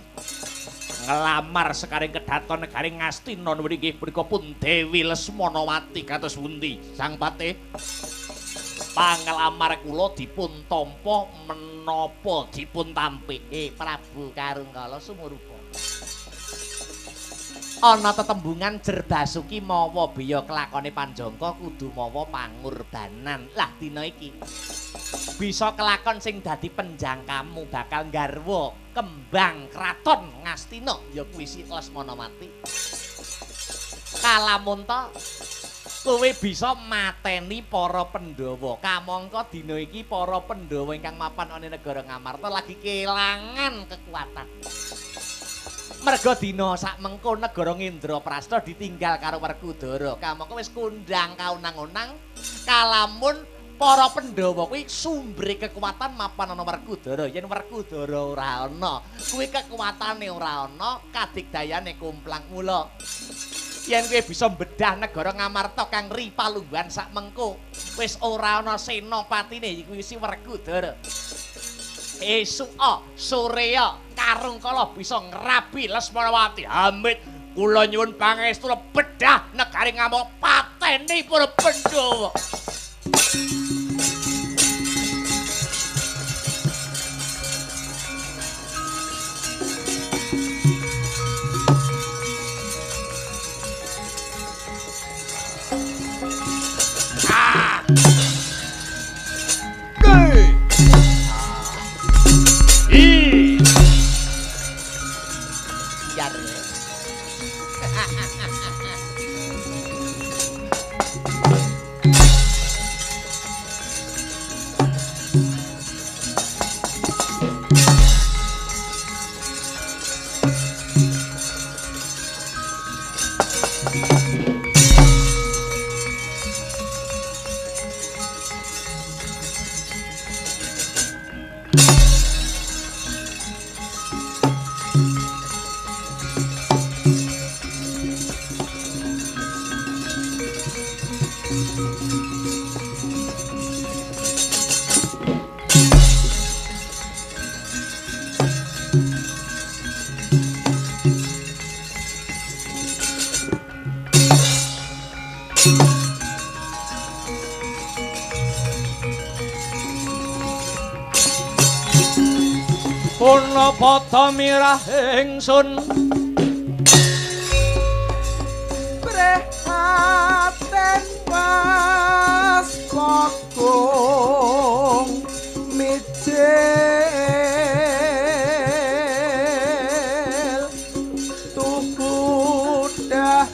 Nglamar sekaring kedaton negari Ngastina nuwun inggih punika pun Dewi Lesmanawati kados pundi Sang Patih? Panglamar kula dipun tampa menapa dipun tampi. Prabu Karungkala sumurupa. Ana tetembungan Jerbasuki mawa beya kelakone panjangka kudu mawa pangurbanan. Lah dina iki bisa kelakon sing dadi penjangkamu bakal nggarwa kembang kraton Ngastina ya kuwi si Lesmanawati. Kalamunta kowe bisa mateni para Pandhawa. Kamangka dina iki para Pandhawa ingkang mapan ana negara Ngamarta lagi kelangan kekuatan. Merga dina sakmengko negara Ngendraprasta ditinggal karo Werkudara. Kamangka wis kondang kaunang-unang kalamun para Pandhawa kuwi sumbre kekuatan mapan ana Werkudara. Yen Werkudara ora ana, kuwi kekuatane ora ana, kadigdayane komplang. Mula yen kowe bisa mbedah negara Ngamarta kang ripalungguhan sakmengko wis ora ana senopatine iku si Werkudara. Esuka soreya Karungkala bisa ngrabi Lesmanawati. Amit kula nyuwun pangestu bedah negari Ngamarta pateni para Pandhawa. Punapa mirah ingsun prihatin was kakung mijil tuku dahar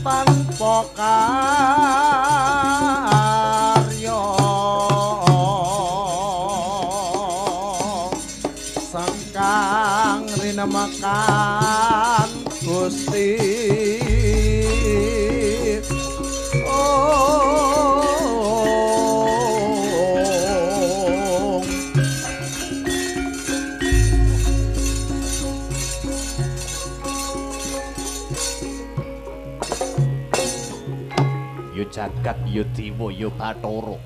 tanpa karya sangka Kang rinemekan Gusti. Yo jagat yo dewa yo bathara,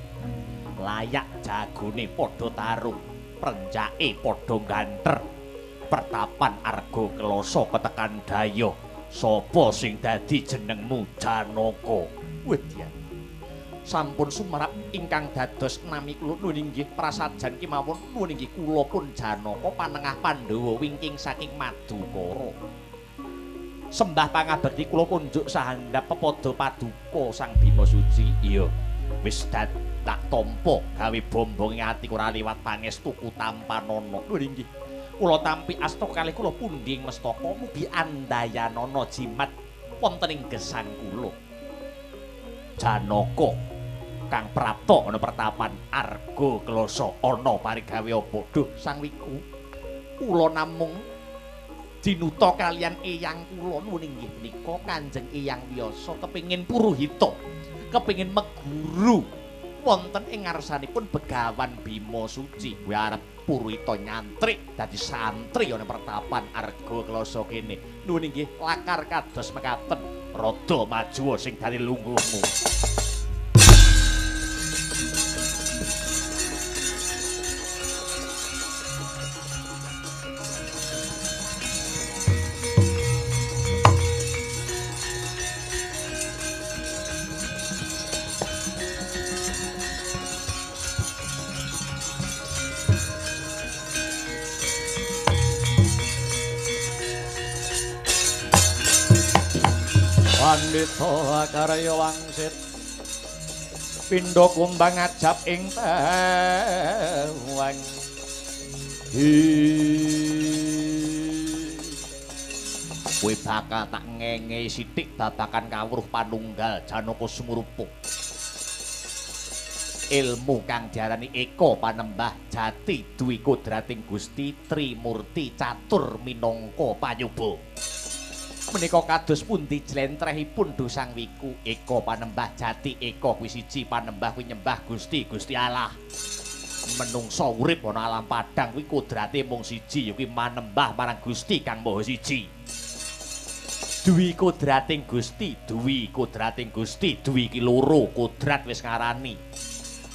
layak jagone padha tarung, prenjake padha ganter. Pertapan Arga Kelasa ketekan daya, sapa sing dadi jenengmu Janaka? Wedya. Sampun sumerap ingkang dados nami kula nuwun inggih prasajan kemawon nuwun inggih kula pun Janaka panengah Pandhawa wingking saking Madukara. Sembah pangabekti kula kunjuk sahandap pepada paduka Sang Bima Suci. Iya, wis tak tampa gawe bombonge ati ora liwat pangestuku tampanana. Nuwun inggih. Kula tampi asta kalih kula pundi ing mestaka mugi andayanana jimat wonten ing gesang kula. Janaka kang prapta ana pertapan Arga Kelasa ana parigawe apa? Duh Sang Wiku, kula namung dinuta kalian eyang kula nuwun inggih menika Kanjeng Eyang Wiyasa kepengin puruhita, kepengin meguru wonten ing ngarsanipun Begawan Bima Suci. Kuwi arep puruhita nyantrik dadi santri ana pertapan Arga Kelasa kene. Nuwun inggih lakar kados mekaten, rada maju sing dadi lungguhmu. Pandhita karya wangsit pindha kumbang ajab ing tewang. Kowe bakal tak ngenge sithik babakan kawruh panunggal Janaka Sumurupa. Ilmu kang diarani eka panembah jati dwi kodrating Gusti Trimurti catur minangka panyuba. Menika kados pundi jlentrehipun Duh Sang Wiku? Eka panembah jati, eka kuwi siji, panembah kuwi nyembah Gusti, Gusti Allah. Menungsa urip ana alam padhang kuwi kodrate mung siji, ya kuwi manembah marang Gusti kang Maha Siji. Dwi kodrating Gusti, dwi kodrating Gusti, dwi ki loro kodrat wis ngarani.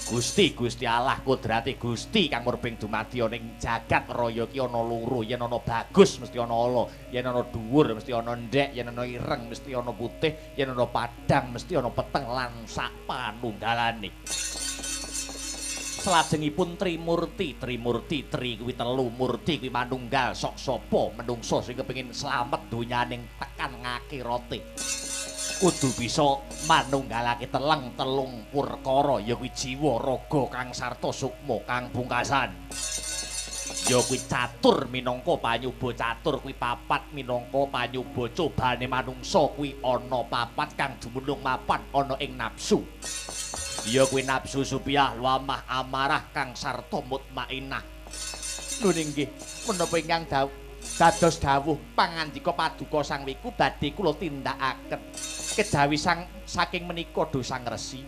Gusti, Gusti Allah, kodrate Gusti kang murbeng dumadi ana ing jagat raya ki ana loro, yen ana bagus mesti ana ala, yen ana dhuwur mesti ana ndhek, yen ana ireng mesti ana putih, yen ana padhang mesti ana peteng lan sak panunggalane. Salajengipun Trimurti, Trimurti tri kuwi telu, murti kuwi manunggal, sok sapa menungsa sing kepengin slamet donyaning tekan ngakirate kudu bisa manunggalake teleng telung perkara, ya kuwi jiwa, raga, kang sarta sukma, kang pungkasan ya kuwi catur minangka panyuba. Catur kuwi papat minangka panyuba cobane manungsa kuwi ana papat kang dumunung mapan ana ing nafsu, ya kuwi nafsu supiah, lamah, amarah, kang sarta mutmainah. Nuwun inggih menapa ingkang dados dawuh pangandika paduka Sang Wiku badhe kula tindakaken kejawi saking menika Duh Sang Resi.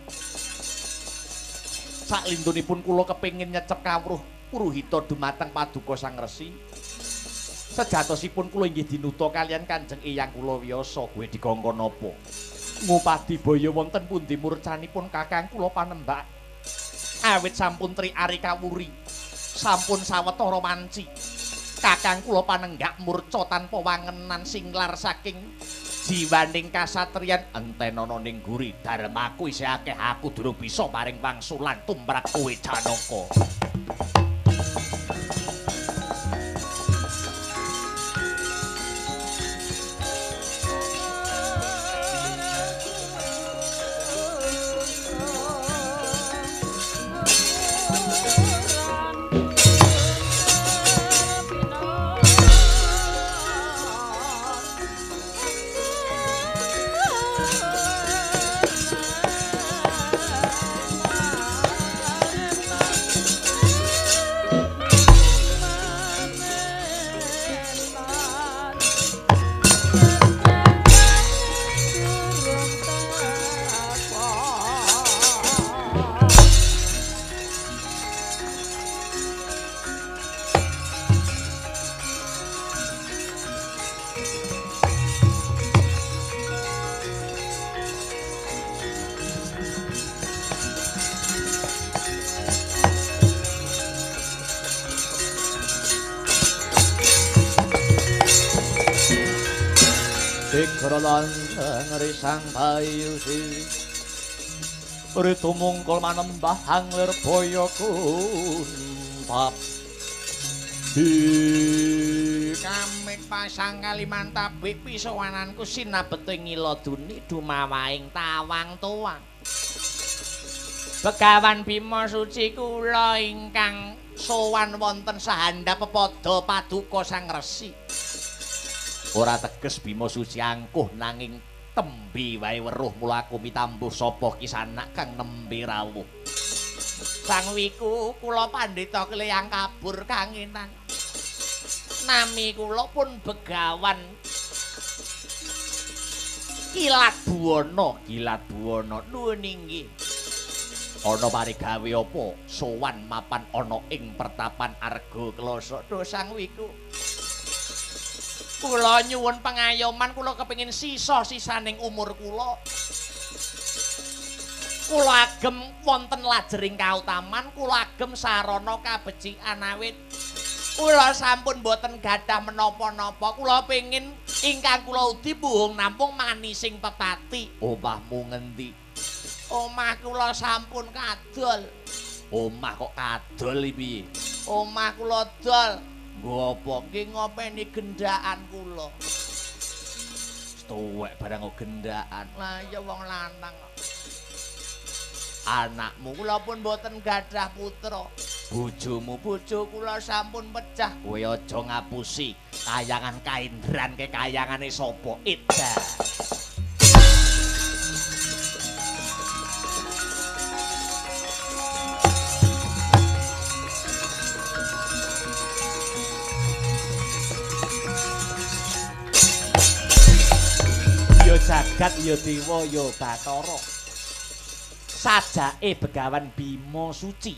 Saklindunipun kula kepengin nyecep kawruh puruhita dumateng paduka Sang Resi. Sejatosipun kula inggih dinuta kalian Kanjeng Eyang kula Wiyasa. Kuwi dikongkon napa? Ngupadi baya wonten pundi murcanipun kakang kula panembak. Awit sampun tri ari kawuri, sampun sawetara wanci. Kakang kula panenggak murca tanpa wangenan singlar saking jiwaning kasatriyan. Entenono ning guri dharmaku isih akeh, aku durung bisa paring wangsulan tumrap kowe Janaka. Bye. Bikralan ngrisang bayu siwi Ritu mungkul manembah anglir boyo kuntap. Kamik pasang Kalimantabik pisowananku sinabete ngiladuni dumawaing tawang tuwang. Begawan Bima Suci kula ingkang sowan wonten sahandap pepada paduka Sang Resi. Ora teges Bima Suci angkuh nanging tembe wae weruh mula aku mitambuh sapa kisanak kang nembe rawuh. Sang Wiku kula pandhita kleyang kabur kangenan. Nami kula pun Begawan Kilat Buwana, Kilat Buwana nuwun inggih. Ana parigawe apa sowan mapan ana ing pertapan Arga Klasa? Duh Sang Wiku, kula nyuwun pangayoman, kula kepengin sisa-sisaning umur kula. Kula agem wonten lajering kautaman, kula agem sarana kabecikan awit kula sampun boten gadah menapa-napa. Kula pengin ingkang kula udi buhung nampung manising pepati. Omahmu ngendi? Omah kula sampun kadol. Omah kok kadol piye? Omah kula dol. Nggo apa? Nggih ngopeni gendaan kula. Tuwek barang kok gendaan. Lah ya wong lanang. Anakmu kula pun boten gadah putra. Bojomu? Bojo kula sampun pecah. Kowe aja ngapusi. Kayangan kaindran ke kayangane sapa? Edan. Ya jagat ya dewa ya Bathara. Sajake Begawan Bima Suci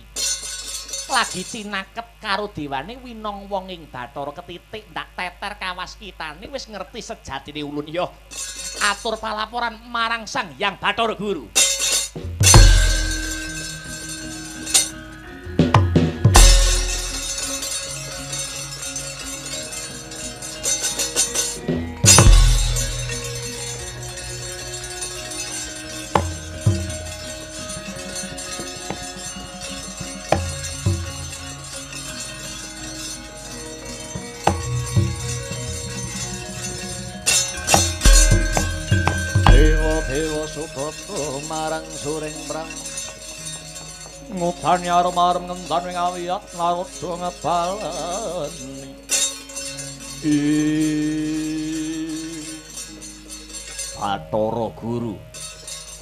lagi cinaket karo dewane winong wong ing Bathara ketitik ndak teter kawaskitane wis ngerti sejatine ulun. Ya atur palaporan marang Sang Hyang Bathara Guru. Dewa sugata marang suring prang ngubani arem-arem ngentan wing awiyat naroda ngebaleni. Bathara Guru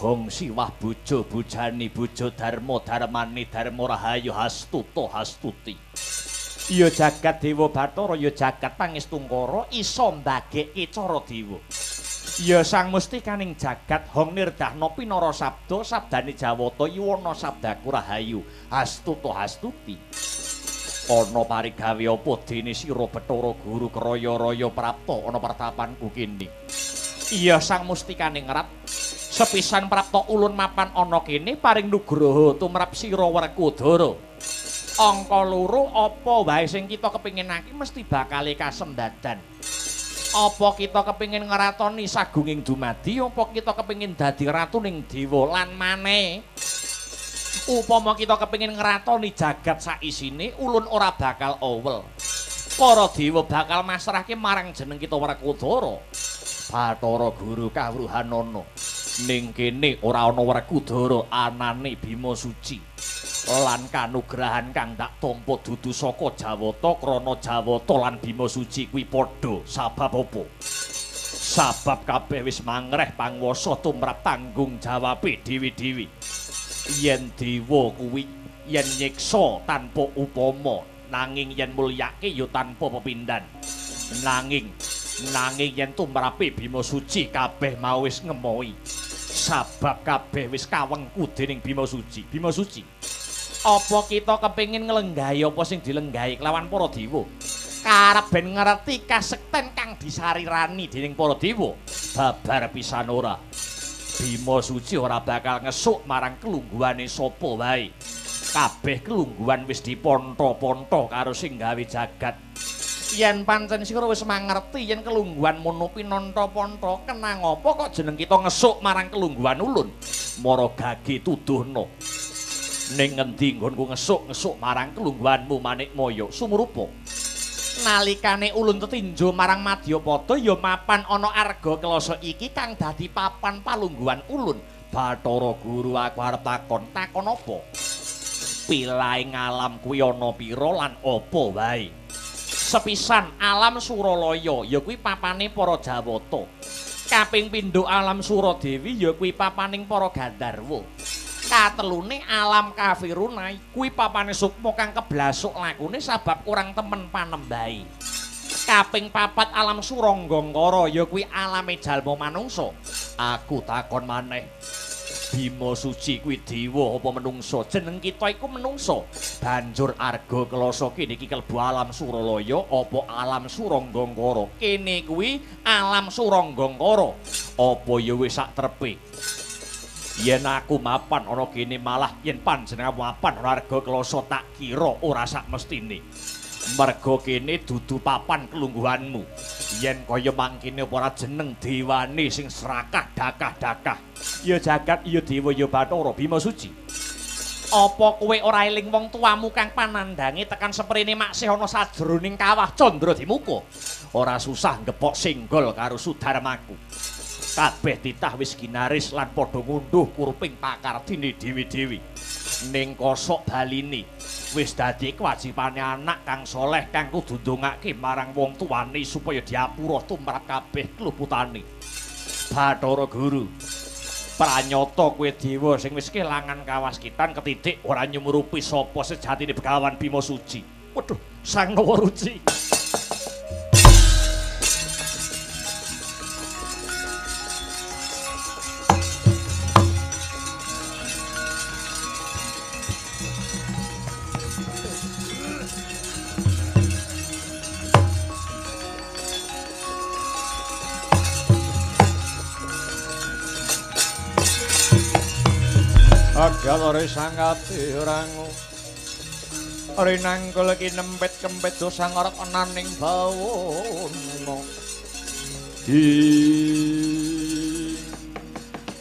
Hong siwah bojo bojani bojo dharma dharmani dharma rahayu hastuta hastuti. Ya jagat dewa Bathara ya jagat pangestungkara iso mbageke cara dewa. Ya sang mustikaning jagat hong nirdahna pinara sabda sabdane Jawata yuwana sabdaku rahayu hastuta hastuti. Ana parigawe apa dene sira Bathara Guru kraya-raya prapta ana pertapanku kene? Iya sang mustikaning rat sepisan prapta ulun mapan ana kene paring nugraha tumrap sira Werkudara. Angka loro apa wae sing kita kepinginake mesti bakale kasembadan. Apa kita kepingin ngratoni sagunging dumadi, apa kita kepingin dadi ratuning dewa lan maneh upama kita kepingin ngratoni jagat saisine ulun ora bakal owel. Para dewa bakal masrahke marang jeneng kita Werkudara. Bathara Guru kawruhanana ning kene ora ana Werkudara anane Bima Suci lan kanugrahan kang tak tampa dudu saka Jawata krana Jawata lan Bima Suci kuwi padha. Sabab apa? Sabab kabeh wis mangreh panguwasa tumrap tanggung jawabe dhewe-dhewe. Yen dewa kuwi yen nyiksa tanpa upama, nanging yen mulyake ya tanpa pepindhan. Nanging yen tumrape Bima Suci kabeh mau wis ngemohi. Sabab kabeh wis kawengku dening Bima Suci. Bima Suci, apa kita kepingin nglenggahi apa sing dilenggahi kelawan para dewa? Karep ben ngerti kasekten kang disarirani dening para dewa. Babar pisan ora. Bima Suci ora bakal ngesuk marang kelungguhane sapa wae. Kabeh kelungguhan wis diponto-ponto karo sing gawe jagat. Yen pancen sira wis mangerti yen kelungguhan mono pinanta-panta, kenang apa kok jeneng kita ngesuk marang kelungguhan ulun? Mara gage tuduhna. Ning ngendi nggonku ngesuk-ngesuk marang kelungguhanmu Manikmaya? Sumurupa. Nalikane ulun tetinjo marang Madyapada ya mapan ana Arga Kelasa iki kang dadi papan palungguhan ulun. Bathara Guru aku arep takon, takon apa? Pilaing alam kuwi ana pira lan apa wae? Sepisan alam Suralaya ya kuwi papane para Jawata. Kaping pindho alam Suradewi ya kuwi papaning para Gandharwa. Katelune alam Kafiruna kuwi papane sukma kang keblasuk lakune sabab kurang temen panembahe. Kaping papat alam Suranggangkara ya kuwi alame jalma manungsa. Aku takon maneh, Bima Suci kuwi dewa apa menungsa? Jeneng kita iku menungsa. Banjur Arga Kelasa kene iki klebu alam Suralaya apa alam Suranggangkara? Kene kuwi alam Suranggangkara. Apa ya wis sak trepe? Yen aku mapan ana kene malah yen panjenengan mapan ana Arga Kelasa tak kira ora sak mestine. Merga kene dudu papan kelungguhanmu. Yen kaya mangkene apa ora jeneng dewane sing serakah dakah-dakah. Ya jagat ya dewa ya Bathara Bima Suci. Apa kowe ora eling wong tuamu kang panandhange tekan seprene maksih ana sajroning kawah Candra Dimuka? Ora susah ngepok senggol karo sudarmaku. Kabeh titah wis ginaris lan padha ngunduh kuruping pakardine dhewe-dhewe. Ning kosok baline wis dadi kewajibane anak kang soleh kang kudu ndongake marang wong tuane supaya diapura tumrap kabeh kluputane. Bathara Guru, pranyata kowe dewa sing wis kelangan kawaskitan ketitik ora nyumurupi sapa sejatine Begawan Bima Suci. Waduh, Sang Nawaruci. Agalore sangati rangu rinangkul kinempit kempit dosa ngorok ananing bawono.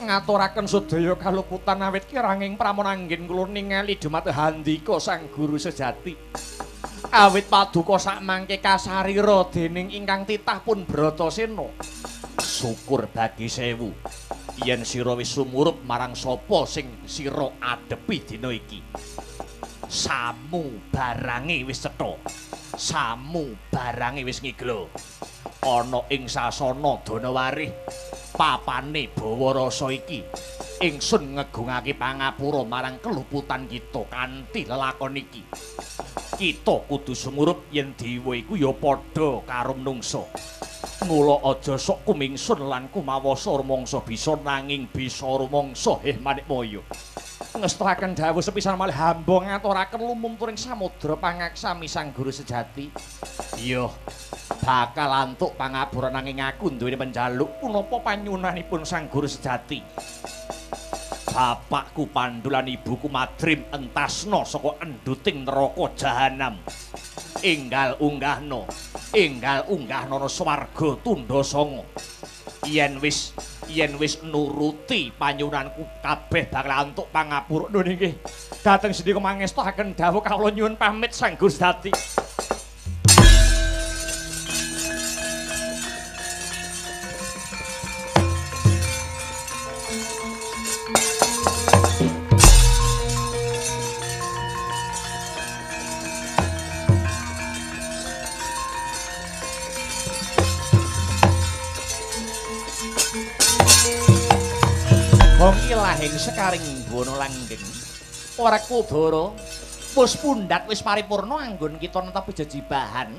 Ngaturaken sedaya kaluputan awit kiranging pramunanggen kula ningali dumateng handika sang guru sejati. Awit paduka sakmangke kasarira dening ingkang titah pun Bratasena. Syukur bagi sewu yen sira wis sumurup marang sapa sing sira adepi dina iki. Samu barange wis cetha, samu barange wis ngiglo. Ana ing sasana Danawarih papane bawa rasa iki, ingsun ngegungake pangapura marang keluputan kita kanthi lelakon iki. Kita kudu sumurup yen dewa iku ya padha karo menungsa. Mula aja sok kumingsun lan kumawasa rumangsa bisa nanging bisa rumangsa heh Manikmaya. Ngestoaken dawuh sepisan malih hamba ngaturaken lumumturing samudra pangaksami sang guru sejati. Iya, bakal antuk pangapura nanging aku duweni penjaluk punapa panyunanipun sang guru sejati. Bapakku Pandu lan ibuku Madrim entasna saka enduting neraka jahanam. Enggal unggahna, enggal unggahna swarga tundha sanga. Yen wis nuruti panyunanku kabeh bakal antuk pangapura. Lho nggih, dhateng sendika mangestoaken dawuh kawula nyuwun pamit sang guru sejati. Lahing sekaring bono langgeng Werkudara wis pundhat wis paripurna anggon kita netepi jejibahan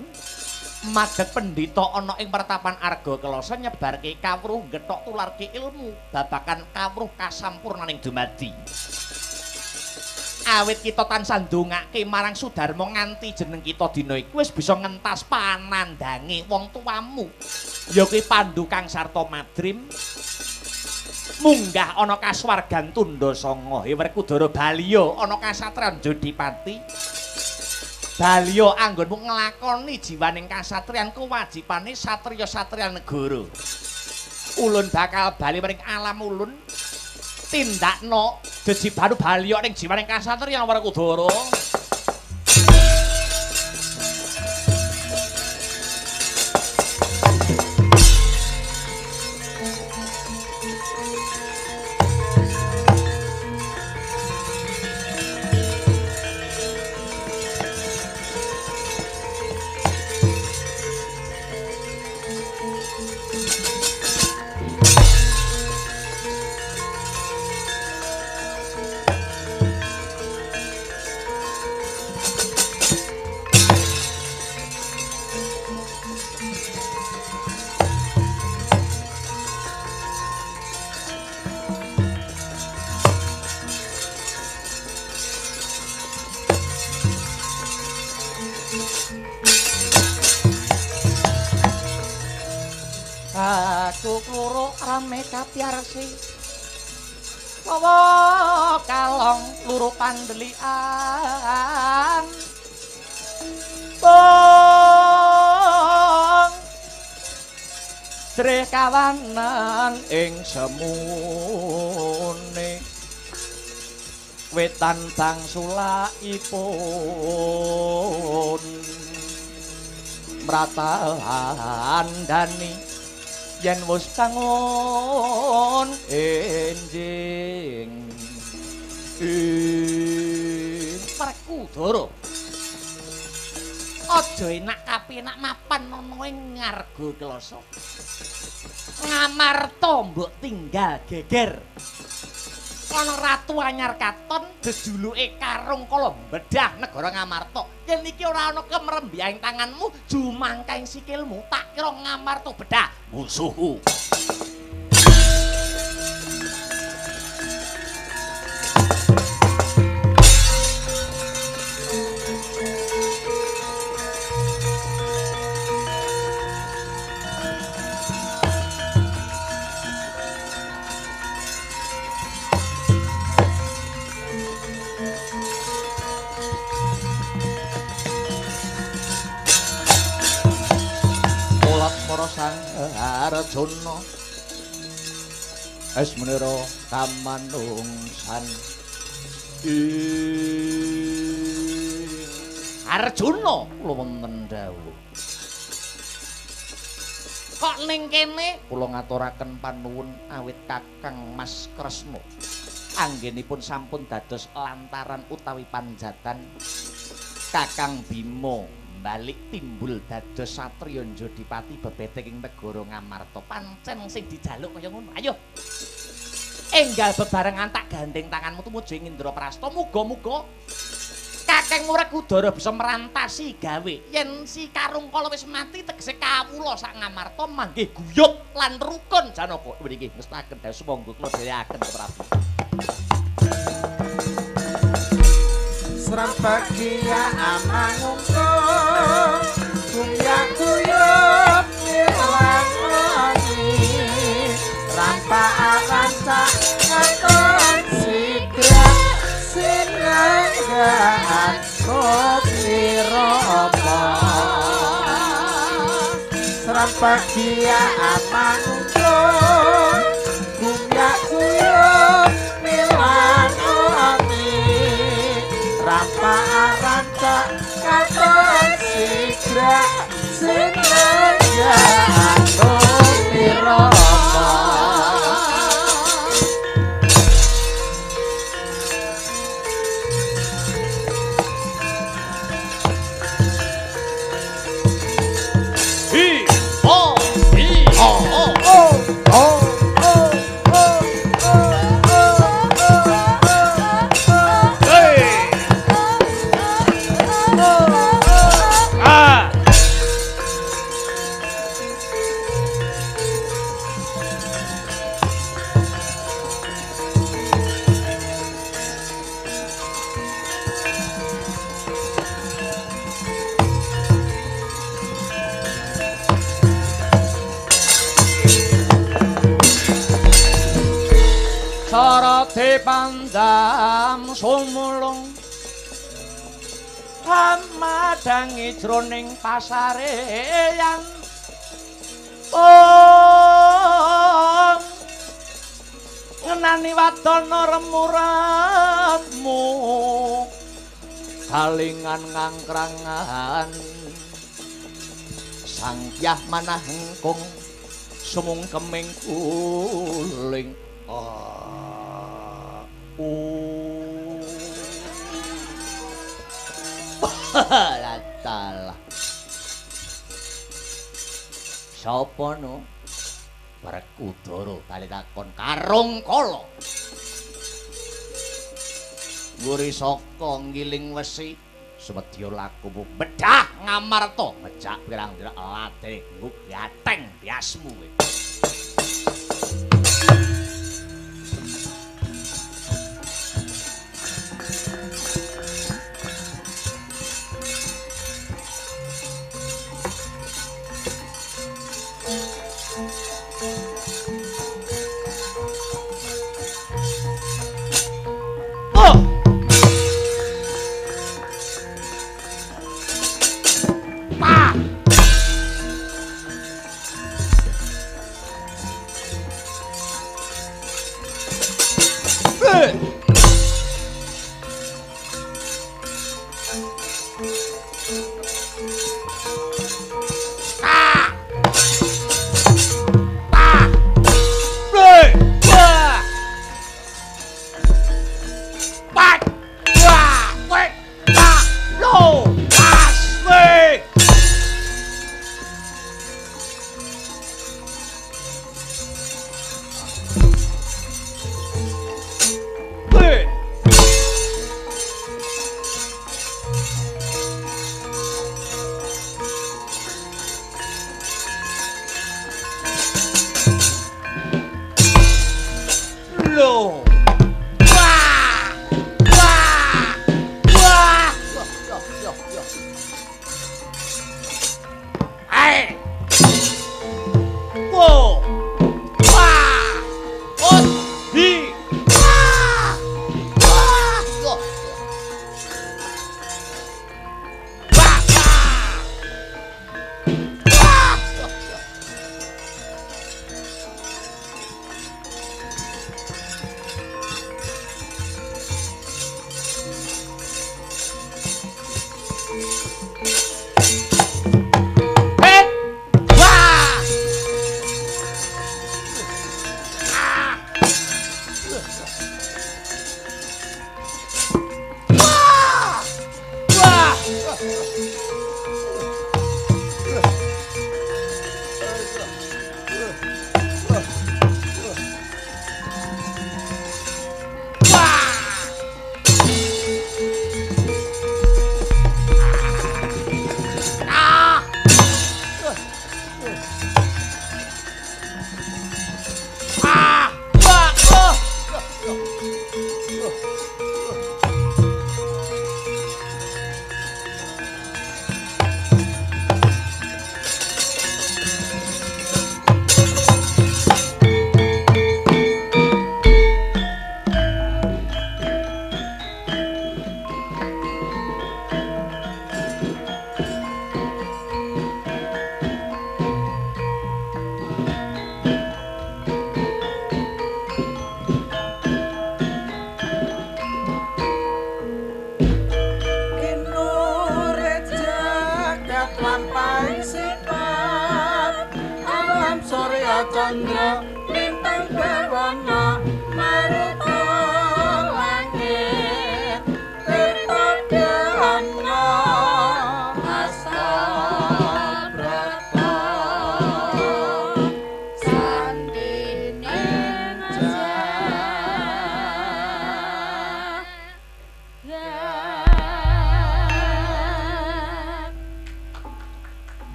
madeg pendhita ana ing pertapan Arga Kelasa nyebarke kawruh ngethok tularke ilmu babakan kawruh kasampurnaning dumadi. Awit kita tansah ndongake marang Sudarma nganti jeneng kita dina iki wis bisa ngentas panandange wong tuamu ya kuwi Pandu kang sarta Madrim munggah ana kasuwargan tundha sanga. Werkudara baliya ana kasatran Jodipati. Balya anggonmu nglakoni jiwaning kasatriyan kewajibane satriya-satriyan negara. Ulun bakal bali maring alam ulun tindakno jejibanu balya ning jiwaning kasatriyan Werkudara. Aku kluruk rame kapiarsi wawa kalong luru pandelian bong srih kawanan ing semune wetan bangsulakipun mratandani yen wis bangun enjing. Werkudara aja enak kapenak mapan ana ing ngarga klasa. Ngamarta mbok tinggal geger. Ana ratu anyar katon jejuluke Karung Kala bedah negara Ngamarta. Yen iki ora ana kemrembiyang tanganmu, jumangkaing sikilmu, tak kira Ngamarta bedah musuhku. Sang Arjuna esmenira kamanungsan. Arjuna kula wonten dawuh. Kok ning kene kula ngaturaken panuwun awit Kakang Mas Kresna anggenipun sampun dados lantaran utawi panjatan Kakang Bima balik timbul dados satriya Jodipati bebeteng ing negara Ngamarta. Pancen sing dijaluk kaya ngono. Ayo. Enggal bebarengan tak gandeng tanganmu tumuju ing Indraprasta. Muga-muga Kakang Werkudara bisa merantasi gawe. Yen si Karung Kala wis mati tegese kawula sak Ngamarta manggih guyub lan rukun Janaka. Mriki ngestaken dawuh sumangga kula dherekaken Prabu. Srabagia amangungkung guyub milangoni rampaan katon sigrak sinanggaan kopi rama. Srabagia amangungkung guyub milangoni rampaan katon sigrak sinanggaan kopi rama. Hi ho hi ho ho ho ho. Sarate pandam sumulung Amadangi jroning pasareyan. Om ngenani wadana remuratmu kalingan ngangkrangan sang kyah manah hengkung sumungkeming kuling. Latalah. Sapa no? Werkudara bali takon karung kala. Nguri saka ngiling wesi sumedya lakumu bedah ngamarta ngejak pirang-pirang late nggateng biasmu kowe. Chandra.